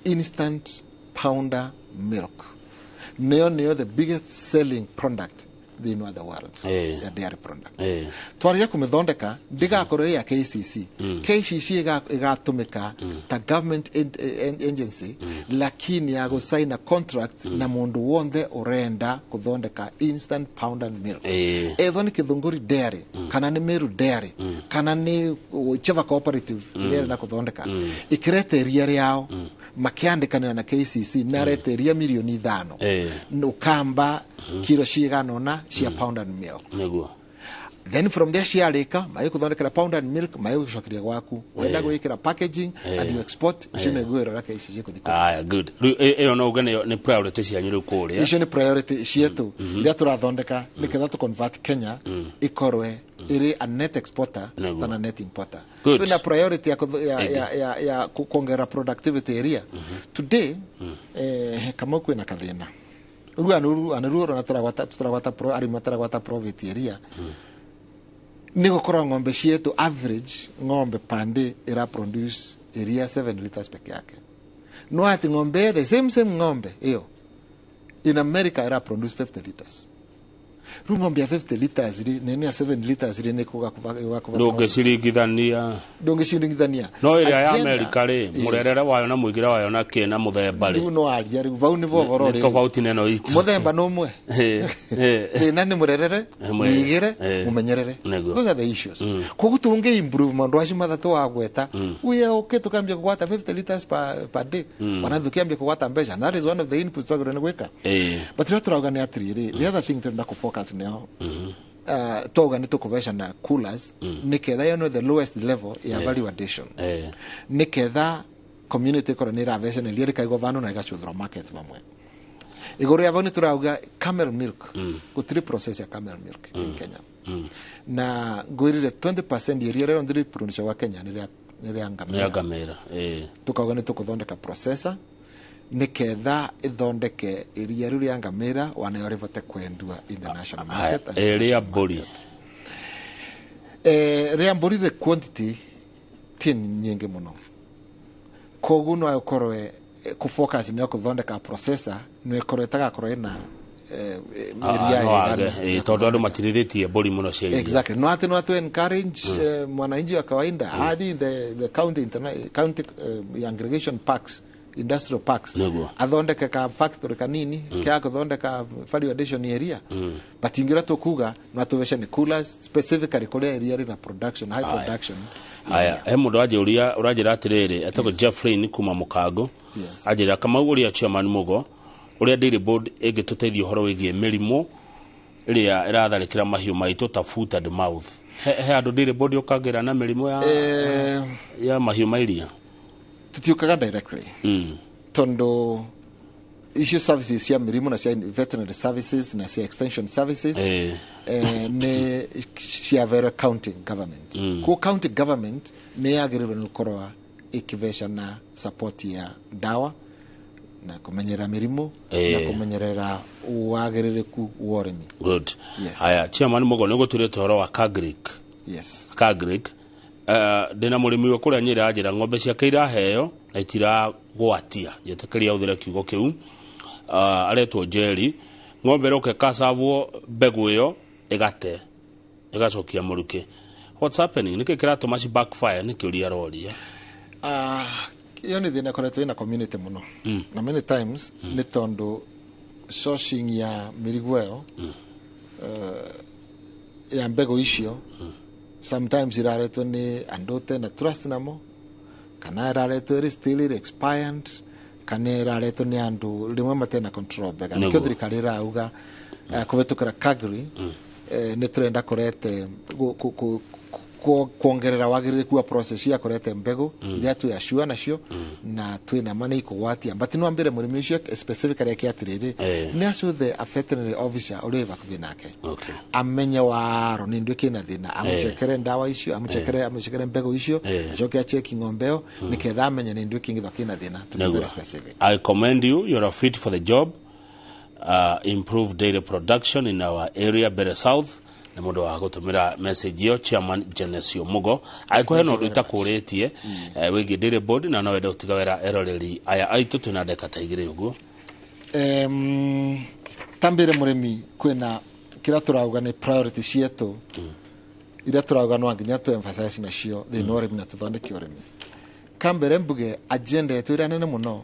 instant powder milk. Nĩyo the biggest selling product thĩinĩ wa the world ya dairy product. Twarĩkia kũmĩthondeka, ndĩgakorwo ĩ ya KCC. KCC ĩgatũmĩka ta government agency, lakini ya gũsaina contract na mũndũ wothe ũrenda kũthondeka instant powdered milk, ethwo nĩ Kĩthũngũri Dairy, kana nĩ Meru Dairy, kana nĩ whichever cooperative ĩrĩa ĩrenda kũthondeka, ĩkĩrete iria rĩao, makĩandĩkanĩra na KCC, narete iria 5 milioni, ũkamba kiro cigana ũna cia powdered milk. Then from there ciarĩka, magĩkũthondekera powdered milk, magĩgũcokeria gwaku, wenda gwĩkĩra packaging and you export. Icio nĩ ngwĩra ũrĩa KCC kũthi kũu. Aya, good. Rĩu ĩyo no uge nĩyo nĩ priority cianyu rĩu kũrĩa. Icio nĩ priority cietu iria tũrathondeka nĩgetha tũ convert Kenya ĩkorwe ĩrĩ a net exporter than a net importer. Twĩna priority ya, kũth- ya, ya, ya, ya kuongerera productivity area. Today Kamau, kwĩna kathĩna rĩu anuru ũrona tũragwata arĩmi mataragwata profit area nĩ gũkorwo ng'ombe cietu, average ng'ombe pande ĩra produce area 7 liters peke yake, no ati ng'ombe, the same same ng'ombe ĩyo in America ĩra produce 50 liters. Rĩu ng'ombe ya 50 liters rĩ, nene ya 7 liters rĩ, nĩ kũgakuva. Ndũngĩciringithania. Ndũngĩciringithania. No ĩrĩa ya Amerika rĩ, mũrerere wayo na mũigĩre wayo na kĩ na mũthemba rĩ, Rĩu no aria rĩu vau nĩvo ũhoro nĩ rĩ. tofauti na ĩno itũ. Mũthemba nĩ ũmwe. Thĩna nĩ mũrerere, mũigĩre, mũmenyerere. Those are the issues. Koguo tũngĩ improve maũndũ acio mathatũ wagweta, we are okay, tukambia kũgwata 50 liters per day, ona tukiambia kũgwata mbeca, and that is one of the inputs twagĩrĩirwo nĩ gwĩka. But rĩrĩa tũrauga nĩ atĩrĩrĩ, the other thing tũrenda kũfocus nĩyo, twauga nĩ tũkũveca na coolers nĩketha ĩyo no the lowest level ya value addition, nĩketha community ĩkorwo nĩ ĩraveca na iria rĩkaigwo vandu na rĩgacuthũrwo market vamwe. Igũrũ rĩa vau nĩ tũrauga camel milk, gũtirĩ process ya camel milk in Kenya, na ngwĩrire 20% iria rĩrĩa ndĩrĩproduce gwa Kenya nĩ rĩa Nĩ ngamĩra. Ngamĩra. Tukauga nĩ tũkũthondeka processor nĩketha ĩthondeke iria rĩu rĩa ngamĩra, wanayo rĩvote kwendua in the national market and Rĩa mbũri? Rĩa mbũri, the quantity ti nyingĩ mũno, koguo no ĩkorwo kũfocus nĩ kũthondeka processor, no ĩkorwo ĩtagakorwo ĩna area No age ĩigana tondũ andũ matirĩthĩtie mbũri mũno cia iria. Exactly. No ati no to encourage mwananchi wa kawaida hadi the county county aggregation parks, industrial parks, athondeke ka factory kanini kia kuthondeka value addition area. But ingira tukuga no atuvece ni coolers specifically kuria area rina production, high production. Aya, he mũndũ anjũria, ũranjĩra atĩrĩrĩ, etagwo Jeffrey kuma Mũkango. Anjĩra, Kamau, ũrĩa chairman Mugo, ũrĩa Dairy Board ĩngĩtũteithia ũhoro wĩgiĩ mĩrimũ ĩrĩa ĩratharĩkĩra mahiũ maitũ ta foot and mouth. He andũ Dairy Board yũkangĩra na mĩrimũ ya, ya mahiũ ma iria? Tutiukaga directly, tondu icio services cia mĩrimũ na cia veterinary services na cia extension services nĩ cia very county government. Koguo county government nĩ yagĩrĩirwo nĩ gũkorwo ĩkĩveca na support ya ndawa na kũmenyerera mĩrimũ na kũmenyerera wagĩrĩrĩku wa ũrĩmi. Good. Yes. Aya, chairman Mugo, nĩ gũtũrĩte ũhoro wa Kagrik. Yes. Kagrik, ndĩna mũrĩmi wa kũrĩa Nyĩrĩ, anjĩra ng'ombe ciake iraheo na itiragwatia, njĩtĩkĩria ũthĩre kiugo kĩu. Aretwo Njeri, ng'ombe ĩroka ĩkacavwo mbegũ ĩyo ĩgate. Ĩgacokia mũrukĩ. What's happening? Nĩkĩ kĩratũma ci backfire? Nĩ kĩũria aroria. Iyo nĩ thĩna ĩkoretwo ĩna community mũno, na many times nĩ tondũ sourcing ya mĩrigo ĩyo, ya mbegũ icio, sometimes iraretwo nĩ andũ tena trust namo, kana iraretwo ĩrĩ still ĩrĩ expired, kana iraretwo nĩ andũ rĩmwe matena control mbega. Nĩkĩo thirikari ĩrauga, kũhĩtũkĩra Kagri, nĩ tũrenda kũrete kuongerera wagĩrĩrĩku wa process ya kũrete mbegũ iria twĩ assure nacio na twĩna ma nĩ ikũgwatia. But no ambĩre mũrĩmi ũcio specifically eke atĩrĩrĩ, nĩ acuthe a veterinary officer ũrĩa wĩ hakuhĩ nake, amenye waro nĩ ndũ kĩna thĩna, amũcekere ndawa icio, amũcekere mbegũ icio, acoke acheki ng'ombe ĩyo nĩketha amenye nĩ ndũ kĩngĩthwa kĩna thĩna, to be very specific. I commend you. You're a fit for the job. Improve dairy production in our area, Better South. Nĩ mũndũ wa gũtũmĩra message ĩyo, Chairman Genesio Mugo. Angĩkorwo hena ũndũ itakũrĩtie wĩgiĩ dairy board na no wende gũtiga wĩra eroreri aya aitũ, twĩna ndeka ta 2 ũguo. Tambire mũrĩmi, kwĩna kĩrĩa tũrauga nĩ priority cietũ iria tũrauga no nginya tũ emphasize nacio thĩinĩ wa ũrĩmi na tũthondeke ũrĩmi. Kambere mbuge agenda yetu ĩrĩa nene mũno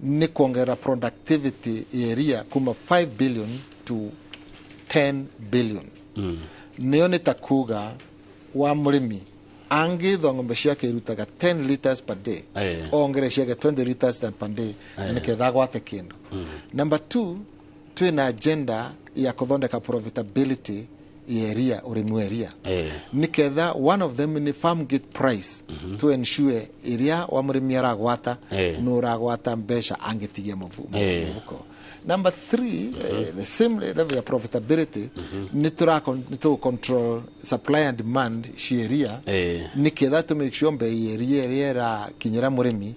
nĩ kuongerera productivity ya iria kuma 5 billion to 10 billion. Nĩyo nĩ ta kuga wa mũrĩmi angĩthwa ng'ombe ciake irutaga 10 liters per day, ongere ciake 20 liters per day na nĩketha agwate kĩndũ. Number 2, twĩna agenda ya kũthondeka profitability ya iria, ũrĩmi wa iria, nĩketha one of them nĩ farm gate price, to ensure iria wa mũrĩmi aragwata nĩ ũragwata mbeca angĩtigia mũhuko. Number 3, the same level ya profitability, nĩ tũ control supply and demand cia iria, nĩketha to make sure mbei ya iria ĩrĩa ĩrakinyĩra mũrĩmi,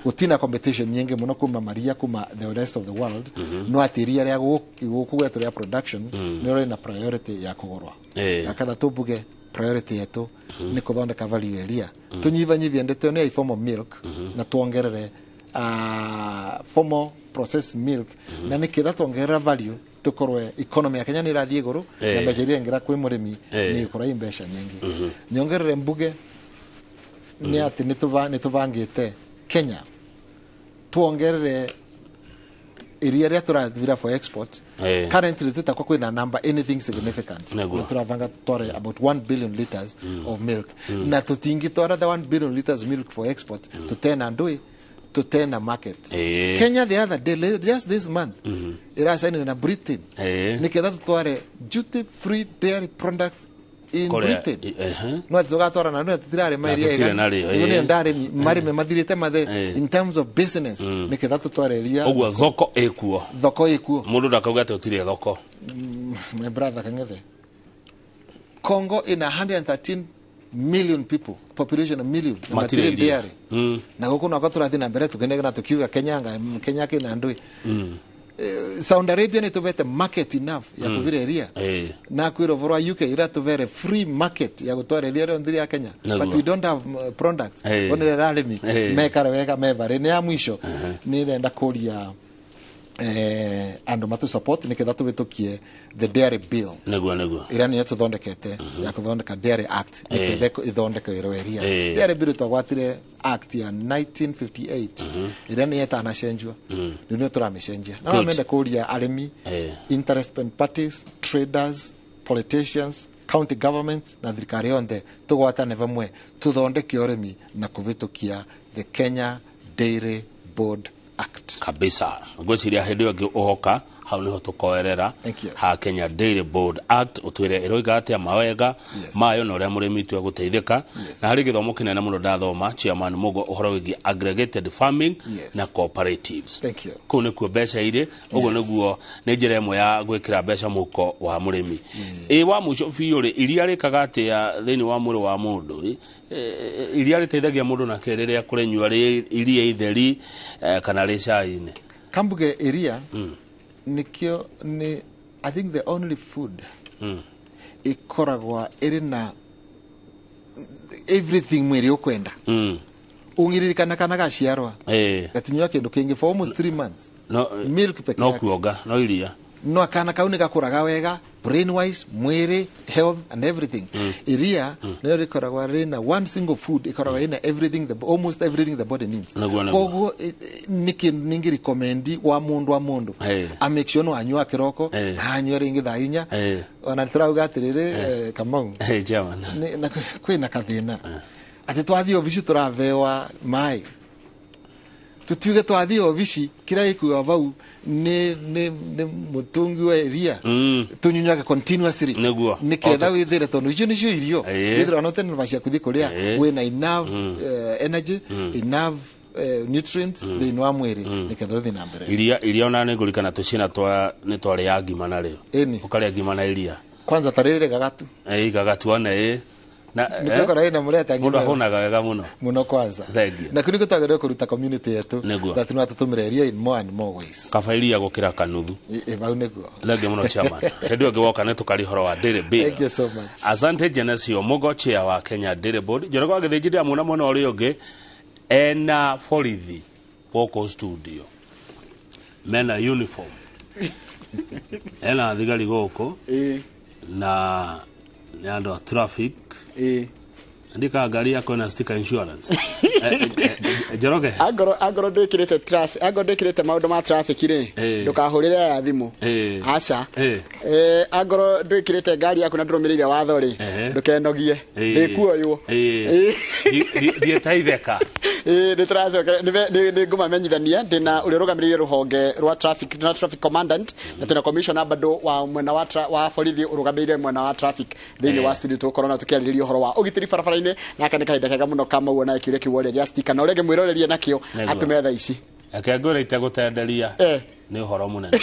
gũtina competition nyingĩ mũno kuma maria kuma the rest of the world, no atĩ iria rĩa gũkũ gwetũ rĩa production nĩ rĩna priority ya kũgũrwa. Na kathatũ, mbuge priority yetu nĩ kũthondeka value ya iria, tũnyibanyibie ndeto ĩyo nĩ ya form of milk na tuongerere formal processed milk, na nĩketha tuongerera value tukorwe economy ya Kenya nĩ ĩrathiĩ igũrũ na mbeca iria ingĩra kwĩ mũrĩmi nĩ ikorwo i mbeca nyingĩ. Nyongerere mbuge nĩ atĩ nĩ tũbangĩte Kenya tuongerere iria rĩa tũrathira for export. Currently tũtakwa kwĩna number anything significant. Nĩ tũrabanga tware about 1 billion liters of milk, na tũtingĩtwara the 1 billion liters milk for export tutena ndui tutena market. Kenya the other day, just this month, ĩracainire na Britain nĩketha tũtware duty free dairy products in Kũrĩa- Britain. No atĩ tũgatwara na no tũtirarĩma Na iria tũtirĩ narĩo, igana. Nĩ ndarĩmi marĩme mathirĩte mathe in terms of business nĩketha tũtware iria. Ũguo thoko ĩkuo. Thoko ĩkuo. Mũndũ ndakauga atĩ ũtirĩ thoko. My brother Kang'ethe, Congo ina 113 million people population, a million, na Matirĩ matirĩ iria. dairy. Na gũkũ nako tũrathiĩ na mbere tũkĩnegena tũkiuga Kenya nga Kenya kĩna ndũĩ. Saudi Arabia nĩ tũvete market enough ya kũvira iria, na kwĩra ũhoro wa UK ira tũvere free market ya gũtwara iria rĩothe rĩa Kenya, but we don't have products. Onere arĩmi mekare wega mevarĩ. Nĩ ya mũico, nĩ ndenda kũria andũ matũ support nĩgetha tũhĩtũkie the dairy bill Nĩguo nĩguo. ĩrĩa nĩyo tũthondekete ya kũthondeka dairy act, nĩgetha ĩthondeke ĩrwo iria. Dairy bill twagwatire act ya 1958 ĩrĩa nĩ ĩtanacenjua, rĩu nĩyo tũramĩcenjia na no mende kũria arĩmi, interest parties, traders, politicians, county governments na thirikari yonthe, tũgwatane vamwe tũthondeke ũrĩmi na kũhĩtũkia the Kenya Dairy Board Act. Kabisa, ngwĩciria hĩndĩ ĩyo ĩngĩ ũgoka hau nĩho tũkoerera Thank you. ha Kenya Dairy Board Act, ũtwĩre ĩroiga atĩa, mawega mayo na ũrĩa mũrĩmi tu egũteithĩka. Na harĩ gĩthomo kĩnene mũno ndathoma, Chairman Mugo, ũhoro wĩgiĩ aggregated farming na cooperatives. Thank you. Kũu nĩkuo mbeca irĩ ũguo nĩguo nĩ njĩra ĩmwe ya gwĩkĩra mbeca mũhuko wa mũrĩmi. Ĩ wa mũico biũ rĩ, iria rĩkaga atĩa thĩinĩ wa mwĩrĩ wa mũndũ? Iria rĩteithagia mũndũ nake rĩrĩa kũrĩnyua rĩ iria itheri, kana rĩ cai-inĩ? Kambuge iria nikio ni, I think, the only food ikoragwa ĩrĩ na everything mwĩrĩ ũkwenda. Ũngĩririkana kana gaciarwa gatinyua kĩndũ kĩngĩ for almost 3 months, No, milk peke no yake. Kuonga no iria. No akana kau nĩ gakũraga wega brain wise, mwĩrĩ health and everything. Iria nĩrĩo rĩkoragwo rĩna one single food ĩkoragwo ĩna everything the, almost everything the body needs. Nĩguo, nĩguo. Koguo nĩ kĩndũ ningĩ recommend wa mũndũ wa mũndũ a make sure no anyua kĩroko na anyua rĩngĩ thaa 4. Ona tũrauga atĩrĩrĩ, Kamau, Hey, chairman. Kwĩna kathĩna atĩ twathiĩ obici tũrabewa maĩ, tutiuge twathiĩ obici kĩrĩa gĩkuaga vau nĩ mũtũngi wa iria tũnyunyaga continuously nĩketha wĩthĩre, tondũ icio nĩcio irio wĩthĩre ona ũtene na cia kũthiĩ kũrĩa wĩna enough energy, enough nutrients thĩinĩ wa mwĩrĩ nĩketha ũthiĩ na mbere. Iria ona nĩ ngũrikana tũciana twa nĩ twarĩaga ngima narĩo. Ĩni. Ũkarĩa ngima na iria. Kwanza tarĩrĩ gagatu. Ĩ gagatuana ĩ na Nĩkĩo kora ĩna mũreta mũndũ ngima. Ahũnaga wega mũno. Mũno kwanza. Thank you. Na kĩu nĩkĩo twagĩrĩirwo kũruta community yetu that no atũtũmĩre iria in more and more ways. Kaba iria gũkĩra kanuthu. Ĩ, vau nĩguo. Thengiũ mũno, chairman. Hĩndĩ ĩyo ĩngĩ woka nĩ tũkaria ũhoro wa Dairy Bill. Thank you so much. Asante Genesio Mugo, chair wa Kenya Dairy Board. Njoroge wa Gĩthĩnji ndĩramuona mwena ũrĩa ũngĩ ena borithi gũkũ studio mena uniform, ena thigari gũkũ na nĩ andũ a traffic. Ndika ngari yakwa ĩna sticker insurance. Njoroge. Angorwo ndwĩkĩrĩte traffic, angorwo ndwĩkĩrĩte maũndũ ma traffic rĩ, ndũkahũrĩre aya thimũ. Aca. Angorwo ndwĩkĩrĩte ngari yaku na ndũrũmĩrĩire watho rĩ, ndũkenogie, ndĩkuoywo. Thiĩte itheka. Ĩĩ, nĩ tũracokera nĩ ngũmamenyithania ndĩna ũrĩa ũrũgamĩrĩire rũhonge rwa traffic na traffic commandant, na twĩna commissioner bado wa mwena wa borithi ũrũgamĩrĩire mwena wa traffic thĩinĩ wa studio. Tũgũkorwo na tũkĩarĩrĩria ũhoro wa ũgitĩri barabara-inĩ. Naka nĩ kahinda kega mũno Kamau na kĩũria kĩu ũrĩa gĩa sticker na ũrĩa ngĩmwĩroreria nakĩo atũme thaa ici. Reke ngwĩre itegũtenderia nĩ ũhoro mũnene.